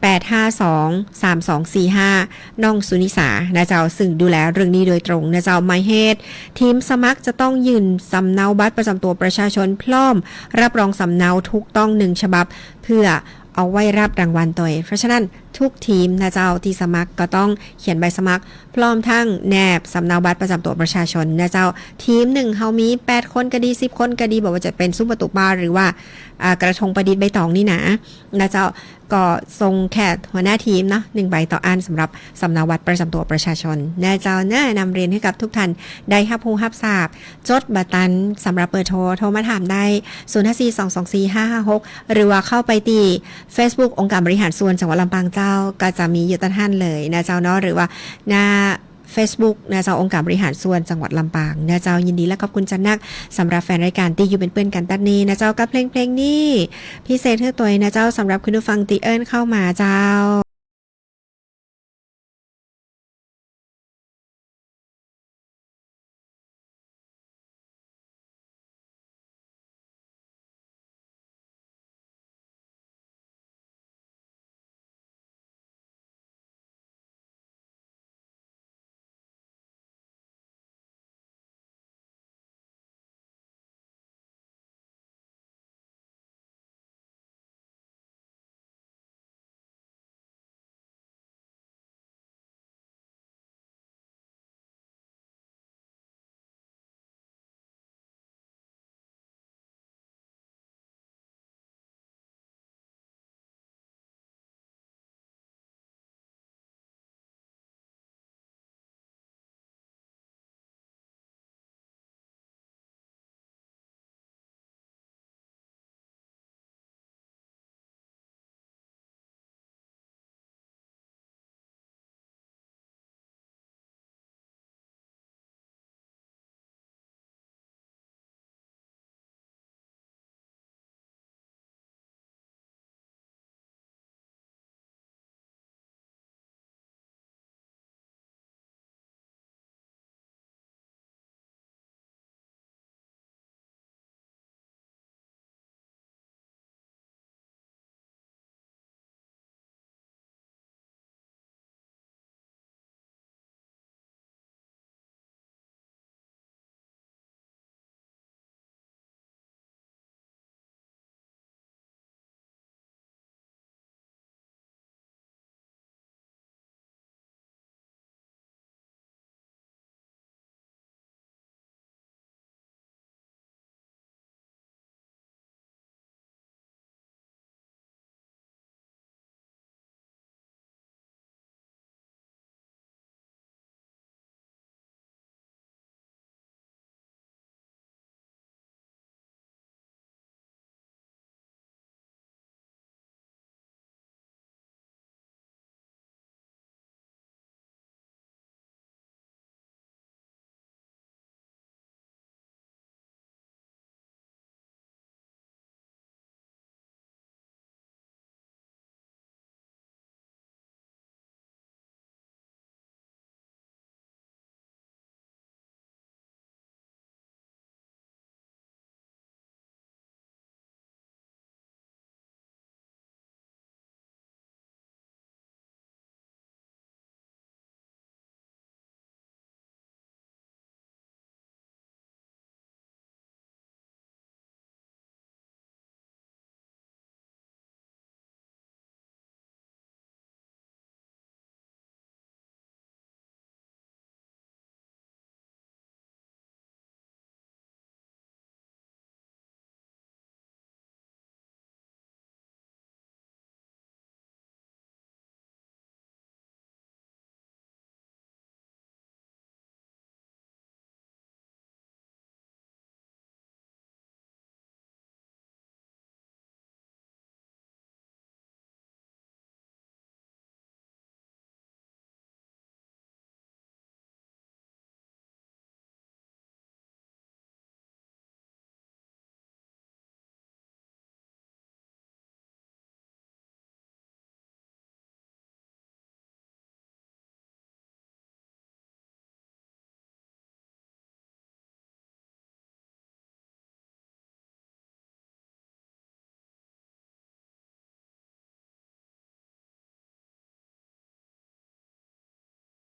แปดห้าสอง สามสองสี่ห้า น้องสุนิสานะเจ้า ซึ่งดูแลเรื่องนี้โดยตรงนะเจ้า หมายเหตุ ทีมสมัครจะต้องยื่นสำเนาบัตรประจำตัวประชาชนพร้อมรับรองสำเนาถูกต้องหนึ่งฉบับ เพื่อเอาไว้รับรางวัลตวย เพราะฉะนั้นทุกทีมนะเจ้าตี้สมัครก็ต้องเขียนใบสมัคร พร้อมทั้งแนบสำเนาบัตรประจำตัวประชาชนนะเจ้า ทีมหนึ่งเฮามีแปดคนก็ดี สิบคนก็ดี บ่ว่าจะเป๋นซุ้มประตู๋บ้าน หรือว่า อ่า กระทงประดิษฐ์ใบต๋องนี่นะ นะเจ้า ก็ส่งแค่หัวหน้าทีมเนาะ หนึ่งใบต่ออั้น สำหรับสำเนาบัตรประจำตัวประชาชนนะเจ้า แนะนำเรียนหื้อกับทุกท่านได้ฮับฮู้ฮับทราบ จ๋ดบ่ตัน สำหรับเบอร์โทร โทรมาถามได้ ศูนย์ห้าสี่ สองสองสี่ ห้าห้าหก หรือว่าเข้าไปตี้เฟซบุ๊กองค์การบริหารส่วนจังหวัดลำปางเจ้า ก็จะมีอยู่ตันหั้นเลยนะเจ้าเนาะ หรือว่าหน้าเฟซบุ๊กนะเจ้า องค์การบริหารส่วนจังหวัดลำปางนะเจ้า ยินดีและขอบคุณจ๋านัก สำหรับแฟนรายการตี้อยู่เป๋นเปื้อนกั๋นตั๊ดนี้นะเจ้า กับเพลงเพลงนี้ พิเศษหื้อตวยนะเจ้า สำหรับคุณผู้ฟังตี้เอิ้นเข้ามาเจ้า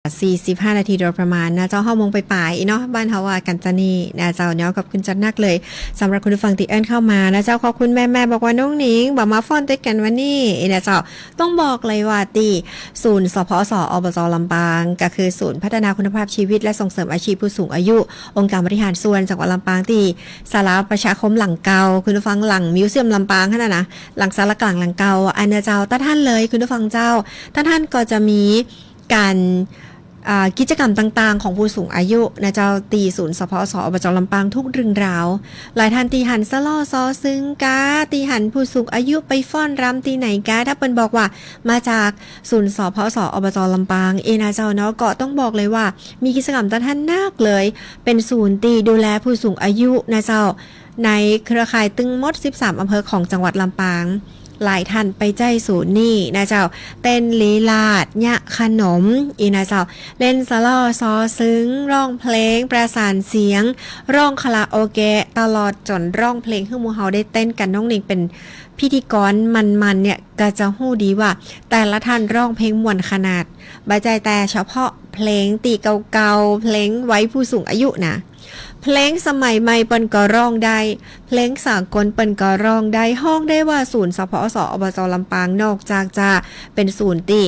สี่สิบห้านาทีโดยประมาณนะเจ้า ห้าโมงปลายๆ เนาะ บ้านเฮาว่ากั๋นจานี่นะเจ้าเนาะ ขอบคุณจัดหนักเลย สำหรับคุณผู้ฟังตี้เอิ้นเข้ามานะเจ้า ขอบคุณแม่ๆ บอกว่าน้องหนิงบ่มาฟ้อนตวยกั๋นวันนี้นะเจ้า ต้องบอกเลยว่าตี้ศูนย์ สภส อบจ ลำปาง ก็คือศูนย์พัฒนาคุณภาพชีวิตและส่งเสริมอาชีพผู้สูงอายุ องค์การบริหารส่วนจังหวัดลำปาง ตี้ศาลาประชาคมหลังเก่า คุณผู้ฟัง หลังมิวเซียมลำปางหั้นน่ะนะ หลังศาลากลางหลังเก่า อันเนี้ยเจ้า ตาท่านเลย คุณผู้ฟังเจ้า ตาท่านก็จะมี ก๋าน อ่า กิจกรรมต่างๆ ของผู้สูงอายุนะเจ้า ตี้ศูนย์ สภส อบจ ลำปาง ทุกเรื่องราว หลายท่านตี้หันสะเลาะซอซึงกา ตี้หันผู้สูงอายุไปฟ้อนรำตี้ไหนกา ถ้าเปิ้นบอกว่ามาจากศูนย์ สภส อบจ ลำปาง เอนะเจ้าเนาะ ก็ต้องบอกเลยว่ามีกิจกรรมตาท่านนักเลย เป๋นศูนย์ตี้ดูแลผู้สูงอายุนะเจ้า ในเครือข่ายตึงหมดสิบสามอำเภอของจังหวัดลำปาง หลายท่านไปใจ๊ศูนย์นี้นะเจ้า เต้นลีลาด เยียะขนม อีนะเจ้า เล่นสะเลาะซอซึง ร้องเพลง ประสานเสียง ร้องคาราโอเกะ ตลอดจ๋นร้องเพลงหื้อหมู่เฮาได้เต้นกั๋น น้องหนิงเป๋นพิธีกรมันๆ เนี่ย ก็จะฮู้ดีว่าแต่ละท่านร้องเพลงม่วนขนาด บ่ใจ้แต่เฉพาะเพลงตี้เก่าๆ เพลงวัยผู้สูงอายุนะ เพลงสมัยใหม่เปิ้นก็ร้องได้ เพลงสากลเปิ้นก็ร้องได้ ฮ้องได้ว่าศูนย์ สภส อบจ ลำปาง นอกจากจะเป๋นศูนย์ตี้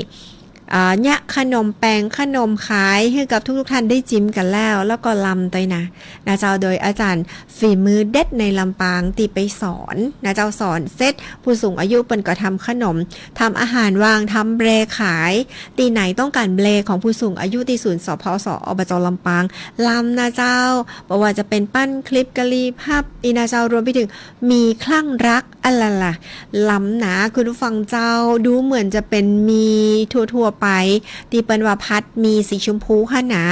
อ่า เยียะขนม แป๋งขนมขายหื้อกับทุกๆ ท่านได้จิมกั๋นแล้ว แล้วก็รำตวยนะ นะเจ้า โดยอาจ๋ารย์ฝีมือเด็ดในลำปางตี้ไปสอนนะเจ้า สอนเสร็จ ผู้สูงอายุเปิ้นก็ทำขนม ทำอาหารว่าง ทำแบรขาย ตี้ไหนต้องก๋านแบรของผู้สูงอายุตี้ศูนย์ สภส อบจ ลำปาง รำนะเจ้า บ่ว่าจะเป๋นปั้นคลิปกะหรี่พับ อีนะเจ้า รวมไปถึงหมี่คลั่งรัก อะละละ รำนะคุณผู้ฟังเจ้า ดูเหมือนจะเป๋นหมี่ทั่วๆ ไป ตี้เปิ้นว่าผัดหมี่สีชมพูหั้นนะ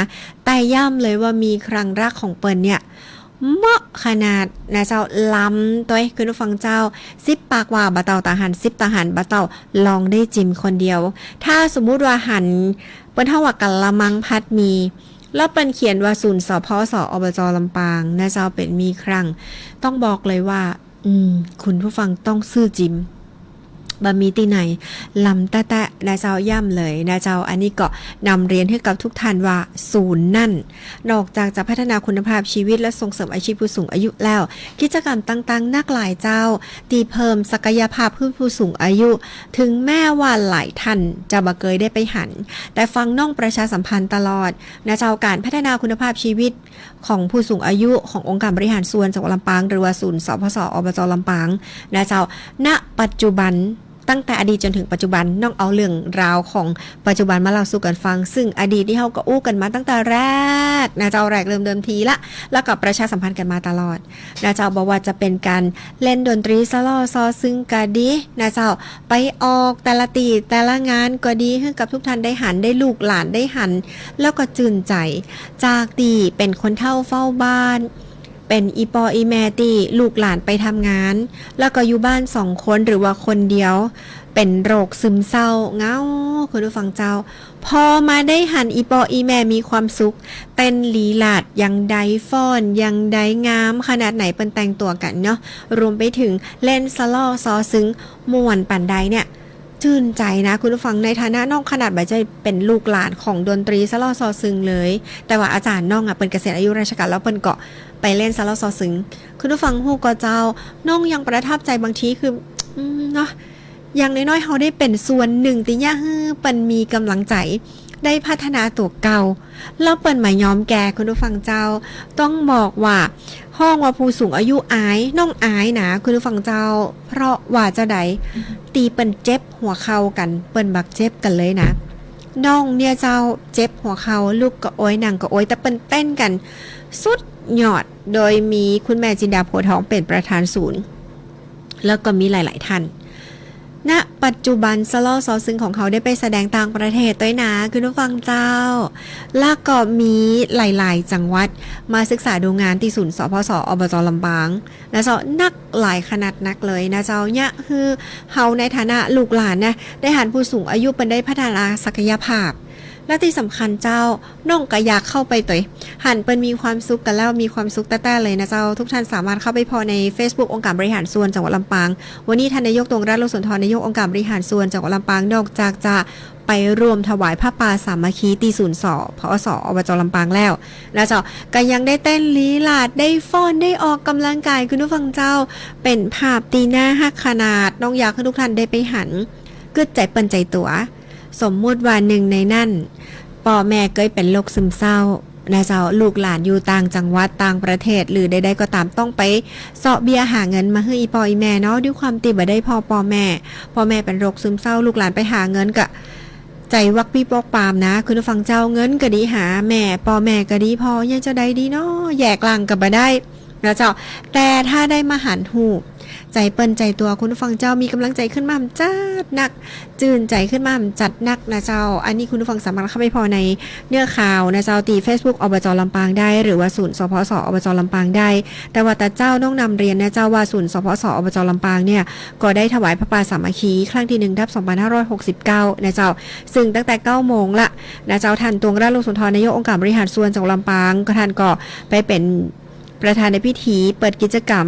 แต่ย้ำเลยว่าหมี่คลั่งรักของเปิ้นเนี่ย เหมาะขนาดนะเจ้า รำตวยคุณผู้ฟังเจ้า สิบปากว่าบ่เต้าตาหัน สิบตาหันบ่เต้า ลองได้จิมคนเดียว ถ้าสมมุติว่าหัน เปิ้นฮ้องว่ากะละมังผัดหมี่ แล้วเปิ้นเขียนว่าศูนย์ สภส อบจ ลำปาง นะเจ้า เป๋นหมี่คลั่ง ต้องบอกเลยว่า อืม คุณผู้ฟังต้องซื้อจิม บ่มีตี้ไหน รำแต๊ๆ นะเจ้า ย้ำเลยนะเจ้า อันนี้ก็นำเรียนหื้อกับทุกท่านว่าศูนย์นั้น นอกจากจะพัฒนาคุณภาพชีวิตและส่งเสริมอาชีพผู้สูงอายุแล้ว กิจกรรมต่างๆ นักหลายเจ้า ตี้เพิ่มศักยภาพหื้อผู้สูงอายุ ถึงแม้ว่าหลายท่านจะบ่เกยได้ไปหัน แต่ฟังน้องประชาสัมพันธ์ตลอดนะเจ้า ก๋านพัฒนาคุณภาพชีวิต ของผู้สูงอายุขององค์การบริหารส่วนจังหวัดลำปาง หรือว่าศูนย์ สภส อบจ ลำปาง นะเจ้า ณ ปัจจุบัน ตั้งแต่อดีตจ๋นถึงปัจจุบัน น้องเอาเรื่องราวของปัจจุบันมาเล่าสู่กั๋นฟัง ซึ่งอดีตตี้เฮาก็อู้กั๋นมาตั้งแต่แรกนะเจ้า แรกเริ่มเดิมทีละ แล้วก็ประชาสัมพันธ์กั๋นมาตลอดนะเจ้า บ่ว่าจะเป๋นก๋านเล่นดนตรีสะเลาะซอซึงก็ดีนะเจ้า ไปออกแต่ละตี้แต่ละงานก็ดี หื้อกับทุกท่านได้หัน ได้ลูกหลานได้หัน แล้วก็จื้นใจ๋ จากตี้เป๋นคนเฒ่าเฝ้าบ้าน เป๋นอี่ป้ออี่แม่ตี้ลูกหลานไปทำงาน แล้วก็อยู่บ้านสองคนหรือว่าคนเดียว เป๋นโรคซึมเศร้า เหงา คุณผู้ฟังเจ้า พอมาได้หันอี่ป้ออี่แม่มีความสุข เต้นลีลาดอย่างใด ฟ้อนอย่างใด งามขนาดไหน เปิ้นแต่งตั๋วกั๋นเนาะ รวมไปถึงเล่นสะเลาะซอซึง ม่วนปานใดเนี่ย จื้นใจ๋นะคุณผู้ฟัง ในฐานะน้องขนาดบ่ใจ้เป๋นลูกหลานของดนตรีสะเลาะซอซึงเลย แต่ว่าอาจ๋ารย์น้องอะ เปิ้นเกษียณอายุราชการแล้ว เปิ้นก็ไปเล่นสะเลาะซอซึง คุณผู้ฟังฮู้ก่อเจ้า น้องยังประทับใจ๋ บางทีคือ อืม เนาะ อย่างน้อยๆ เฮาได้เป๋นส่วนนึ่งตี้เยียะหื้อเปิ้นมีก๋ำลังใจ๋ ได้พัฒนาตั๋วเก่า แล้วเปิ้นบ่ยอมแก่ คุณผู้ฟังเจ้า ต้องบอกว่า ฮ้องว่าผู้สูงอายุอาย น้องอายนะ คุณผู้ฟังเจ้า เพราะว่าจาใด ตี้เปิ้นเจ็บหัวเข่ากั๋น เปิ้นบ่เจ็บกั๋นเลยนะ น้องเนี่ยเจ้า เจ็บหัวเข่า ลุกก็โอย นั่งก็โอย แต่เปิ้นเต้นกั๋นสุดยอด โดยมีคุณแม่จินดา โพธิ์ทอง เป๋นประธานศูนย์ แล้วก็มีหลายๆ ท่าน ณ ปัจจุบันสะเลาะซอซึงของเฮาได้ไปแสดงต่างประเทศตวยนะ คุณผู้ฟังเจ้า แล้วก็มีหลายๆ จังหวัดมาศึกษาดูงานตี้ศูนย์ สภส อบจ ลำปาง นะเจ้า นักหลายขนาดนักเลยนะเจ้า เยียะหื้อเฮาในฐานะลูกหลานนะ ได้หันผู้สูงอายุเปิ้นได้พัฒนาศักยภาพ และตี้สำคัญเจ้า น้องก็อยากเข้าไปตวย หันเปิ้นมีความสุขกันแล้ว มีความสุขแต๊ๆ เลยนะเจ้า ทุกท่านสามารถเข้าไปผ่อในเฟซบุ๊กองค์การบริหารส่วนจังหวัดลำปาง วันนี้ท่านนายก ตวงรัตน์ โลกสุนทร นายกองค์การบริหารส่วนจังหวัดลำปาง นอกจากจะไปร่วมถวายผ้าป่าสามัคคีตี้ศูนย์ สผส อบจ ลำปางแล้วนะเจ้า ก็ยังได้เต้นลีลาด ได้ฟ้อน ได้ออกกำลังกาย คุณผู้ฟังเจ้า เป๋นภาพตี้น่าฮักขนาด น้องอยากหื้อทุกท่านได้ไปหัน กึ๊ดใจ๋เปิ้นใจ๋ตั๋ว สมมุติว่านึ่งในนั้น ป้อแม่เกยเป๋นโรคซึมเศร้านะเจ้า ลูกหลานอยู่ต่างจังหวัดต่างประเทศ หรือใดๆ ก็ต๋าม ต้องไปเซาะเบี้ยหาเงินมาหื้ออี่ป้ออี่แม่เนาะ ด้วยความตี้บ่ได้พ้อป้อแม่ ป้อแม่เป๋นโรคซึมเศร้า ลูกหลานไปหาเงินก็ใจ๋วักปี้ปอกปามนะ คุณผู้ฟังเจ้า เงินก็ดีหาแม่ ป้อแม่ก็ดีพ้อ ยังจะใดดีเนาะ แยกร่างก็บ่ได้ นะเจ้า แต่ถ้าได้มาหันฮูป ใจ๋เปิ้นใจ๋ตั๋ว คุณผู้ฟังเจ้า มีกำลังใจ๋ขึ้นมาหำจัดนัก จื้นใจ๋ขึ้นมาหำจัดนักนะเจ้า อันนี้คุณผู้ฟังสามารถเข้าไปผ่อในเนื้อข่าวนะเจ้า ตี้เฟซบุ๊ก อบจ ลำปางได้ หรือว่าศูนย์ สผส อบจ ลำปางได้ แต่ว่าตะเจ้าน้องนำเรียนนะเจ้าว่าศูนย์ สผส อบจ ลำปางเนี่ย ก็ได้ถวายผ้าป่าสามัคคีครั้งตี้หนึ่ง ทับ สองพันห้าร้อยหกสิบเก้า นะเจ้า ซึ่งตั้งแต่เก้าโมงละนะเจ้า ท่าน ตวงรัตน์ โลกสุนทร นายกองค์การบริหารส่วนจังหวัดลำปาง ก็ท่านก็ไปเป๋น ประธานในพิธีเปิดกิจกรรม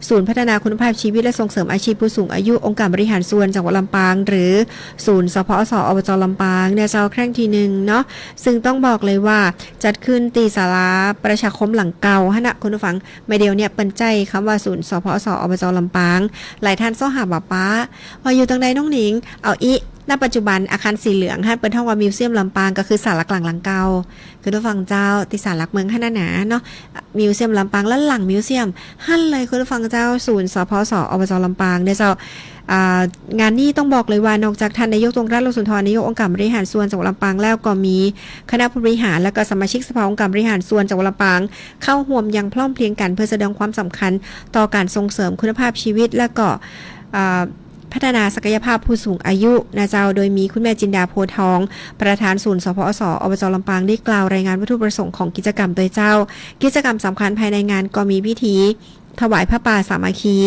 ศูนย์พัฒนาคุณภาพชีวิตและส่งเสริมอาชีพผู้สูงอายุองค์การบริหารส่วนจังหวัดลำปาง หรือศูนย์ สผส อบจ ลำปาง นะเจ้า ครั้งตี้หนึ่งเนาะ ซึ่งต้องบอกเลยว่าจัดขึ้นตี้ศาลาประชาคมหลังเก่าหั้นนะ คุณผู้ฟัง บ่าเดี่ยวเนี่ยเปิ้นใจ๊กำว่าศูนย์ สผส อบจ ลำปาง หลายท่านเซาะหาบ่ป๊า ว่าอยู่ตางใดน้องหนิง เอาอี้ ณ ปัจจุบันอาคารสีเหลืองหั้นเปิ้นฮ้องว่ามิวเซียมลำปาง ก็คือศาลากลางหลังเก่า คุณผู้ฟังเจ้า ตี้ศาลหลักเมืองหั้นนะเนาะ มิวเซียมลำปาง และหลังมิวเซียมหั้นเลย คุณผู้ฟังเจ้า ศูนย์ สผส อบจ ลำปางเนี่ยเจ้า อ่า งานนี้ต้องบอกเลยว่านอกจากท่านนายก ตวงรัตน์ โลกสุนทร นายกองค์การบริหารส่วนจังหวัดลำปางแล้ว ก็มีคณะผู้บริหาร และก็สมาชิกสภาองค์การบริหารส่วนจังหวัดลำปาง เข้าฮ่วมอย่างพร้อมเพรียงกั๋น เพื่อแสดงความสำคัญต่อก๋านส่งเสริมคุณภาพชีวิต และก็ อ่า พัฒนาศักยภาพผู้สูงอายุนะเจ้า โดยมีคุณแม่จินดา โพธิ์ทอง ประธานศูนย์ สผส อบจ ลำปาง ได้กล่าวรายงานวัตถุประสงค์ของกิจกรรมตวยเจ้า กิจกรรมสำคัญภายในงานก็มีพิธีถวายผ้าป่าสามัคคี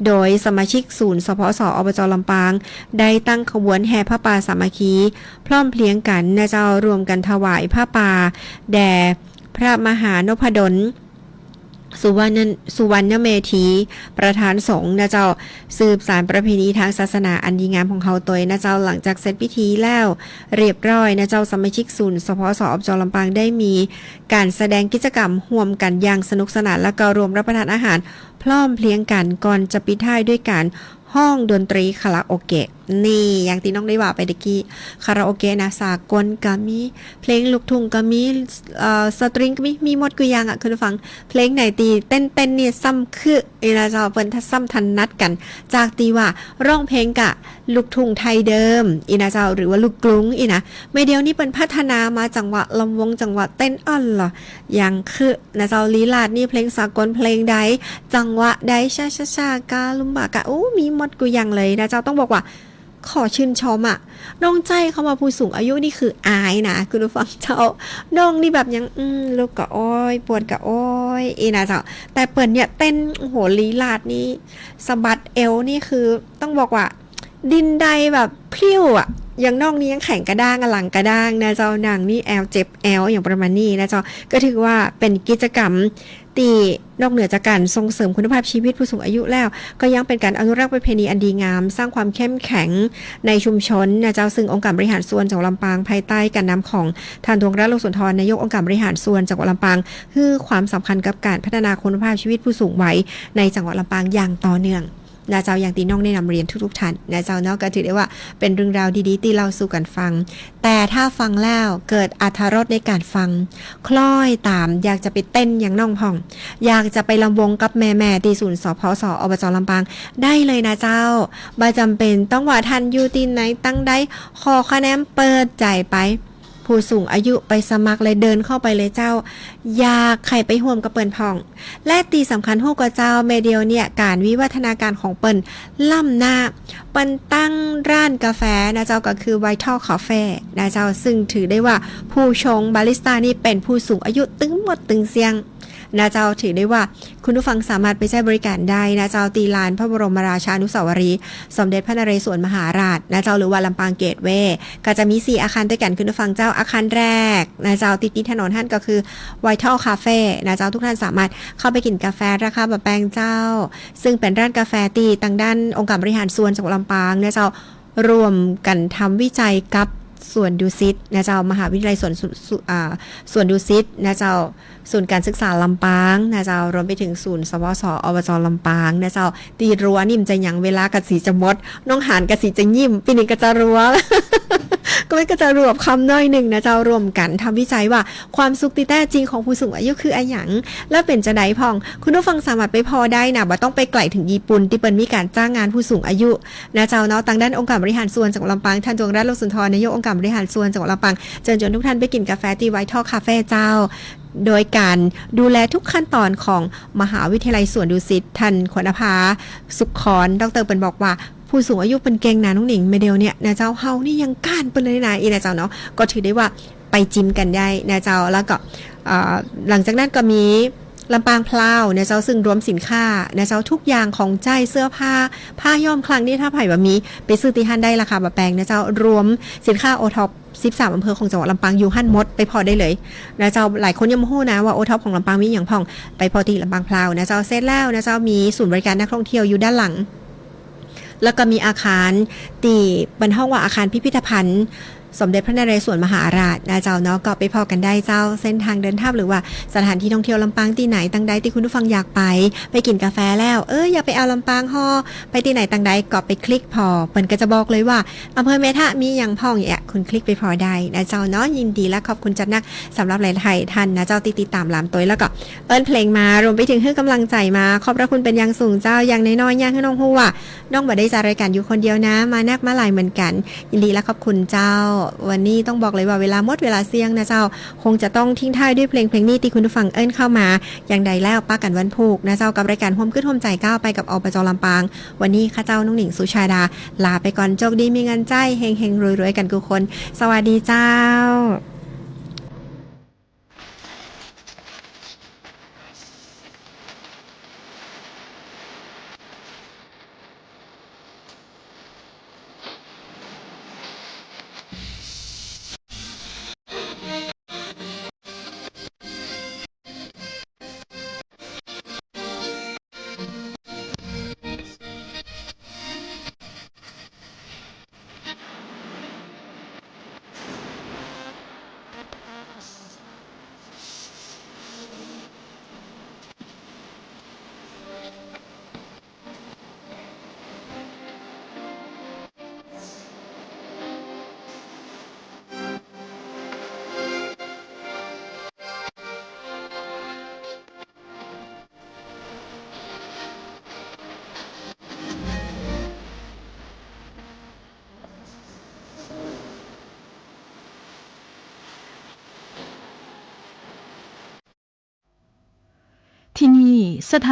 โดยสมาชิกศูนย์ สผส อบจ ลำปาง ได้ตั้งขบวนแห่ผ้าป่าสามัคคี พร้อมเพรียงกั๋นนะเจ้า ร่วมกั๋นถวายผ้าป่าแด่พระมหานพดล สุวรรณ สุวรรณเมธี ประธานสงฆ์นะเจ้า สืบสานประเพณีทางศาสนาอันดีงามของเฮาตวยนะเจ้า หลังจากเสร็จพิธีแล้วเรียบร้อยนะเจ้า สมาชิกศูนย์ สผส อบจ ลำปาง ได้มีก๋านแสดงกิจกรรมฮ่วมกั๋นอย่างสนุกสนาน และก็ร่วมรับประทานอาหารพร้อมเพรียงกั๋น ก่อนจะปิดท้ายด้วยก๋าน ฮ้องดนตรีคาราโอเกะ นี่ อย่างตี้น้องได้ว่าไปตะกี้ คาราโอเกะนะ สากลก็มี เพลงลูกทุ่งก็มี เอ่อ สตริงก็มี มีหมดกู้อย่างอะ คุณผู้ฟัง เพลงไหนตี้เต้นๆ นี่ซ้ำคือ อี้นะเจ้า เปิ้นซ้ำถนัดกั๋น จากตี้ว่าฮ้องเพลงกะลูกทุ่งไทยเดิม อี้นะเจ้า หรือว่าลูกกรุง อี้นะ บ่าเดี่ยวนี้เปิ้นพัฒนามาจังหวะลำวง จังหวะเต้น อั้นล่ะ อย่างคือ นะเจ้า ลีลาดนี่เพลงสากลเพลงใด จังหวะใด ชาชาชา กาลุมบากะ อู้ มีหมดกู้อย่างเลยนะเจ้า ต้องบอกว่า ขอชื่นชมอะ น้องใจ๊กำว่าผู้สูงอายุนี่คืออายนะ คุณผู้ฟังเจ้า น้องนี่แบบยัง อืม ลุกกะอ้อย ปวนกะอ้อย อี้นะเจ้า แต่เปิ้นเนี่ยเต้น โอ้โห ลีลาดนี่ สะบัดเอวนี่คือ ต้องบอกว่า ดิ้นได้แบบพลิ้วอะ อย่างน้องนี่ยังแข็งกระด้างอะ หลังกระด้างนะเจ้า นางนี่แอวเจ็บแอว อย่างประมาณนี้นะเจ้า ก็ถือว่าเป๋นกิจกรรมตี้นอกเหนือจากก๋านส่งเสริมคุณภาพชีวิตผู้สูงอายุแล้ว ก็ยังเป๋นก๋านอนุรักษ์ประเพณีอันดีงาม สร้างความเข้มแข็งในชุมชนนะเจ้า ซึ่งองค์การบริหารส่วนจังหวัดลำปาง ภายใต้ก๋านนำของท่าน ตวงรัตน์ โลกสุนทร นายกองค์การบริหารส่วนจังหวัดลำปาง หื้อความสำคัญกับก๋านพัฒนาคุณภาพชีวิตผู้สูงวัยในจังหวัดลำปางอย่างต่อเนื่อง นะเจ้า อย่างตี้น้องได้นำเรียนทุกๆ ท่านนะเจ้าเนาะ ก็ถือได้ว่าเป๋นเรื่องราวดีๆ ตี้เล่าสู่กั๋นฟัง แต่ถ้าฟังแล้วเกิดอรรถรสในก๋านฟัง คล้อยต๋าม อยากจะไปเต้นอย่างน้องพ่อง อยากจะไปลำวงกับแม่ๆ ตี้ศูนย์ สผส อบจ ลำปาง ได้เลยนะเจ้า บ่จ๋ำเป๋นต้องว่าท่านอยู่ตี้ไหนตังใด ขอคะแนนเปิดใจ๋ไป ผู้สูงอายุไปสมัครเลย เดินเข้าไปเลยเจ้า อยากใค่ไปฮ่วมกับเปิ้นพ่อง และตี้สำคัญฮู้ก่อเจ้า บ่าเดี่ยวเนี่ยก๋านวิวัฒนาการของเปิ้นล้ำหน้า เปิ้นตั้งร้านกาแฟนะเจ้า ก็คือ Vital Cafe นะเจ้า ซึ่งถือได้ว่าผู้ชงบาริสต้านี่เป๋นผู้สูงอายุตึงหมดตึงเสี้ยง นะเจ้า ถือได้ว่าคุณผู้ฟังสามารถไปใจ๊บริการได้นะเจ้า ตี้ลานพระบรมราชานุสาวรีย์สมเด็จพระนเรศวรมหาราชนะเจ้า หรือว่าลำปางเกตเวย์ ก็จะมีสี่อาคารตวยกั๋นคุณผู้ฟังเจ้า อาคารแรกนะเจ้า ตี้ติดถนนหั้นก็คือ Vital Cafe นะเจ้า ทุกท่านสามารถเข้าไปกิ๋นกาแฟราคาบ่แปงเจ้า ซึ่งเป๋นร้านกาแฟตี้ตางด้านองค์การบริหารส่วนจังหวัดลำปางนะเจ้า ร่วมกั๋นทำวิจัยกับสวนดุสิตนะเจ้า มหาวิทยาลัยสวนสุ สุ อ่า สวนดุสิตนะเจ้า ศูนย์การศึกษาลำปางนะเจ้า รวมไปเถิงศูนย์ สวส อบจ ลำปางนะเจ้า ตี้รั้วนี่มันจะหยัง เวลาก็สีจะหมด น้องหานก็สีจะยิ้ม ปี้นี้ก็จะรั้ว ก็มันก็จะรวบคำหน้อยนึ่งนะเจ้า ร่วมกั๋นทำวิจัยว่าความสุขตี้แต๊จริงของผู้สูงอายุคืออะหยัง แล้วเป๋นจาใดพ่อง คุณผู้ฟังสามารถไปผ่อได้นะ บ่ต้องไปไก๋เถิงญี่ปุ่น ตี้เปิ้นมีก๋านจ้างงานผู้สูงอายุ นะเจ้าเนาะ ตางด้านองค์การบริหารส่วนจังหวัดลำปาง ท่าน จวงรัตน์ โลสุนทร นายกองค์การบริหารส่วนจังหวัดลำปาง เจิญจวนทุกท่านไปกิ๋นกาแฟตี้ Vital Cafe เจ้า โดยก๋านดูแลทุกขั้นตอนของมหาวิทยาลัยสวนดุสิต ท่าน ขวัญนภา สุขขร ดอกเตอร์ เปิ้นบอกว่า ผู้สูงอายุเปิ้นเก่งนะน้องหนิง แม่เดียวเนี่ยนะเจ้า เฮานี่ยังก้านเปิ้นเลยนะ อี้นะเจ้าเนาะ ก็ถือได้ว่าไปจิมกั๋นได้นะเจ้า แล้วก็ เอ่อ หลังจากนั้นก็มี ลำปางพลาวนะเจ้า ซึ่งรวมสินค้านะเจ้า ทุกอย่างของใจ๊ เสื้อผ้า ผ้าย้อมคลั่งนี่ถ้าใผบ่มี ไปซื้อตี้หั้นได้ราคาบ่แปงนะเจ้า รวมสินค้า โอท็อป สิบสามอำเภอของจังหวัดลำปางอยู่หั้นหมด ไปผ่อได้เลยนะเจ้า หลายคนยังบ่ฮู้นะว่า โอท็อป ของลำปางมีอะหยังพ่อง ไปผ่อตี้ลำปางพลาวนะเจ้า เสร็จแล้วนะเจ้า มีศูนย์บริการนักท่องเที่ยวอยู่ด้านหลัง แล้วก็มีอาคารตี้เปิ้นฮ้องว่าอาคารพิพิธภัณฑ์สมเด็จพระนเรศวรมหาราชนะเจ้าเนาะ ก็ไปผ่อกั๋นได้เจ้า เส้นทางเดินถ้ำหรือว่าสถานที่ท่องเที่ยวลำปางตี้ไหนตางใดตี้คุณผู้ฟังอยากไป ไปกิ๋นกาแฟแล้ว เออ อยากไปอ่าวลำปางฮอ ไปตี้ไหนตางใดก็ไปคลิกผ่อ เปิ้นก็จะบอกเลยว่าอำเภอแม่ทะมีอะหยังพ่อง เนี่ย คุณคลิกไปผ่อได้นะเจ้าเนาะ ยินดีและขอบคุณจัดนักสำหรับหลายๆ ท่านนะเจ้าตี้ติดต๋ามลำตวย แล้วก็เอิ้นเพลงมา รวมไปเถิงหื้อกำลังใจ๋มา ขอบพระคุณเป๋นอย่างสูงเจ้า อย่างน้อยๆ เยียะหื้อน้องฮู้ว่า น้องบ่ได้จัดรายการอยู่คนเดียวนะ มานักมาหลายเหมือนกั๋น ยินดีและขอบคุณเจ้า วันนี้ต้องบอกเลยว่าเวลาหมดเวลาเสี้ยงนะเจ้า คงจะต้องทิ้งท้ายด้วยเพลงเพลงนี้ตี้คุณผู้ฟังเอิ้นเข้ามา อย่างใดแล้วปะกั๋นวันพูกนะเจ้า กับรายการฮ่วมกึ๊ดฮ่วมใจ๋ก้าวไปกับ อบจ ลำปาง วันนี้ข้าเจ้าน้องหนิงสุชาดา ลาไปก่อน โจคดีมีเงินใจ๊ เฮงๆ รวยๆ กั๋นกู้คน สวัสดีเจ้าที่นี่สถา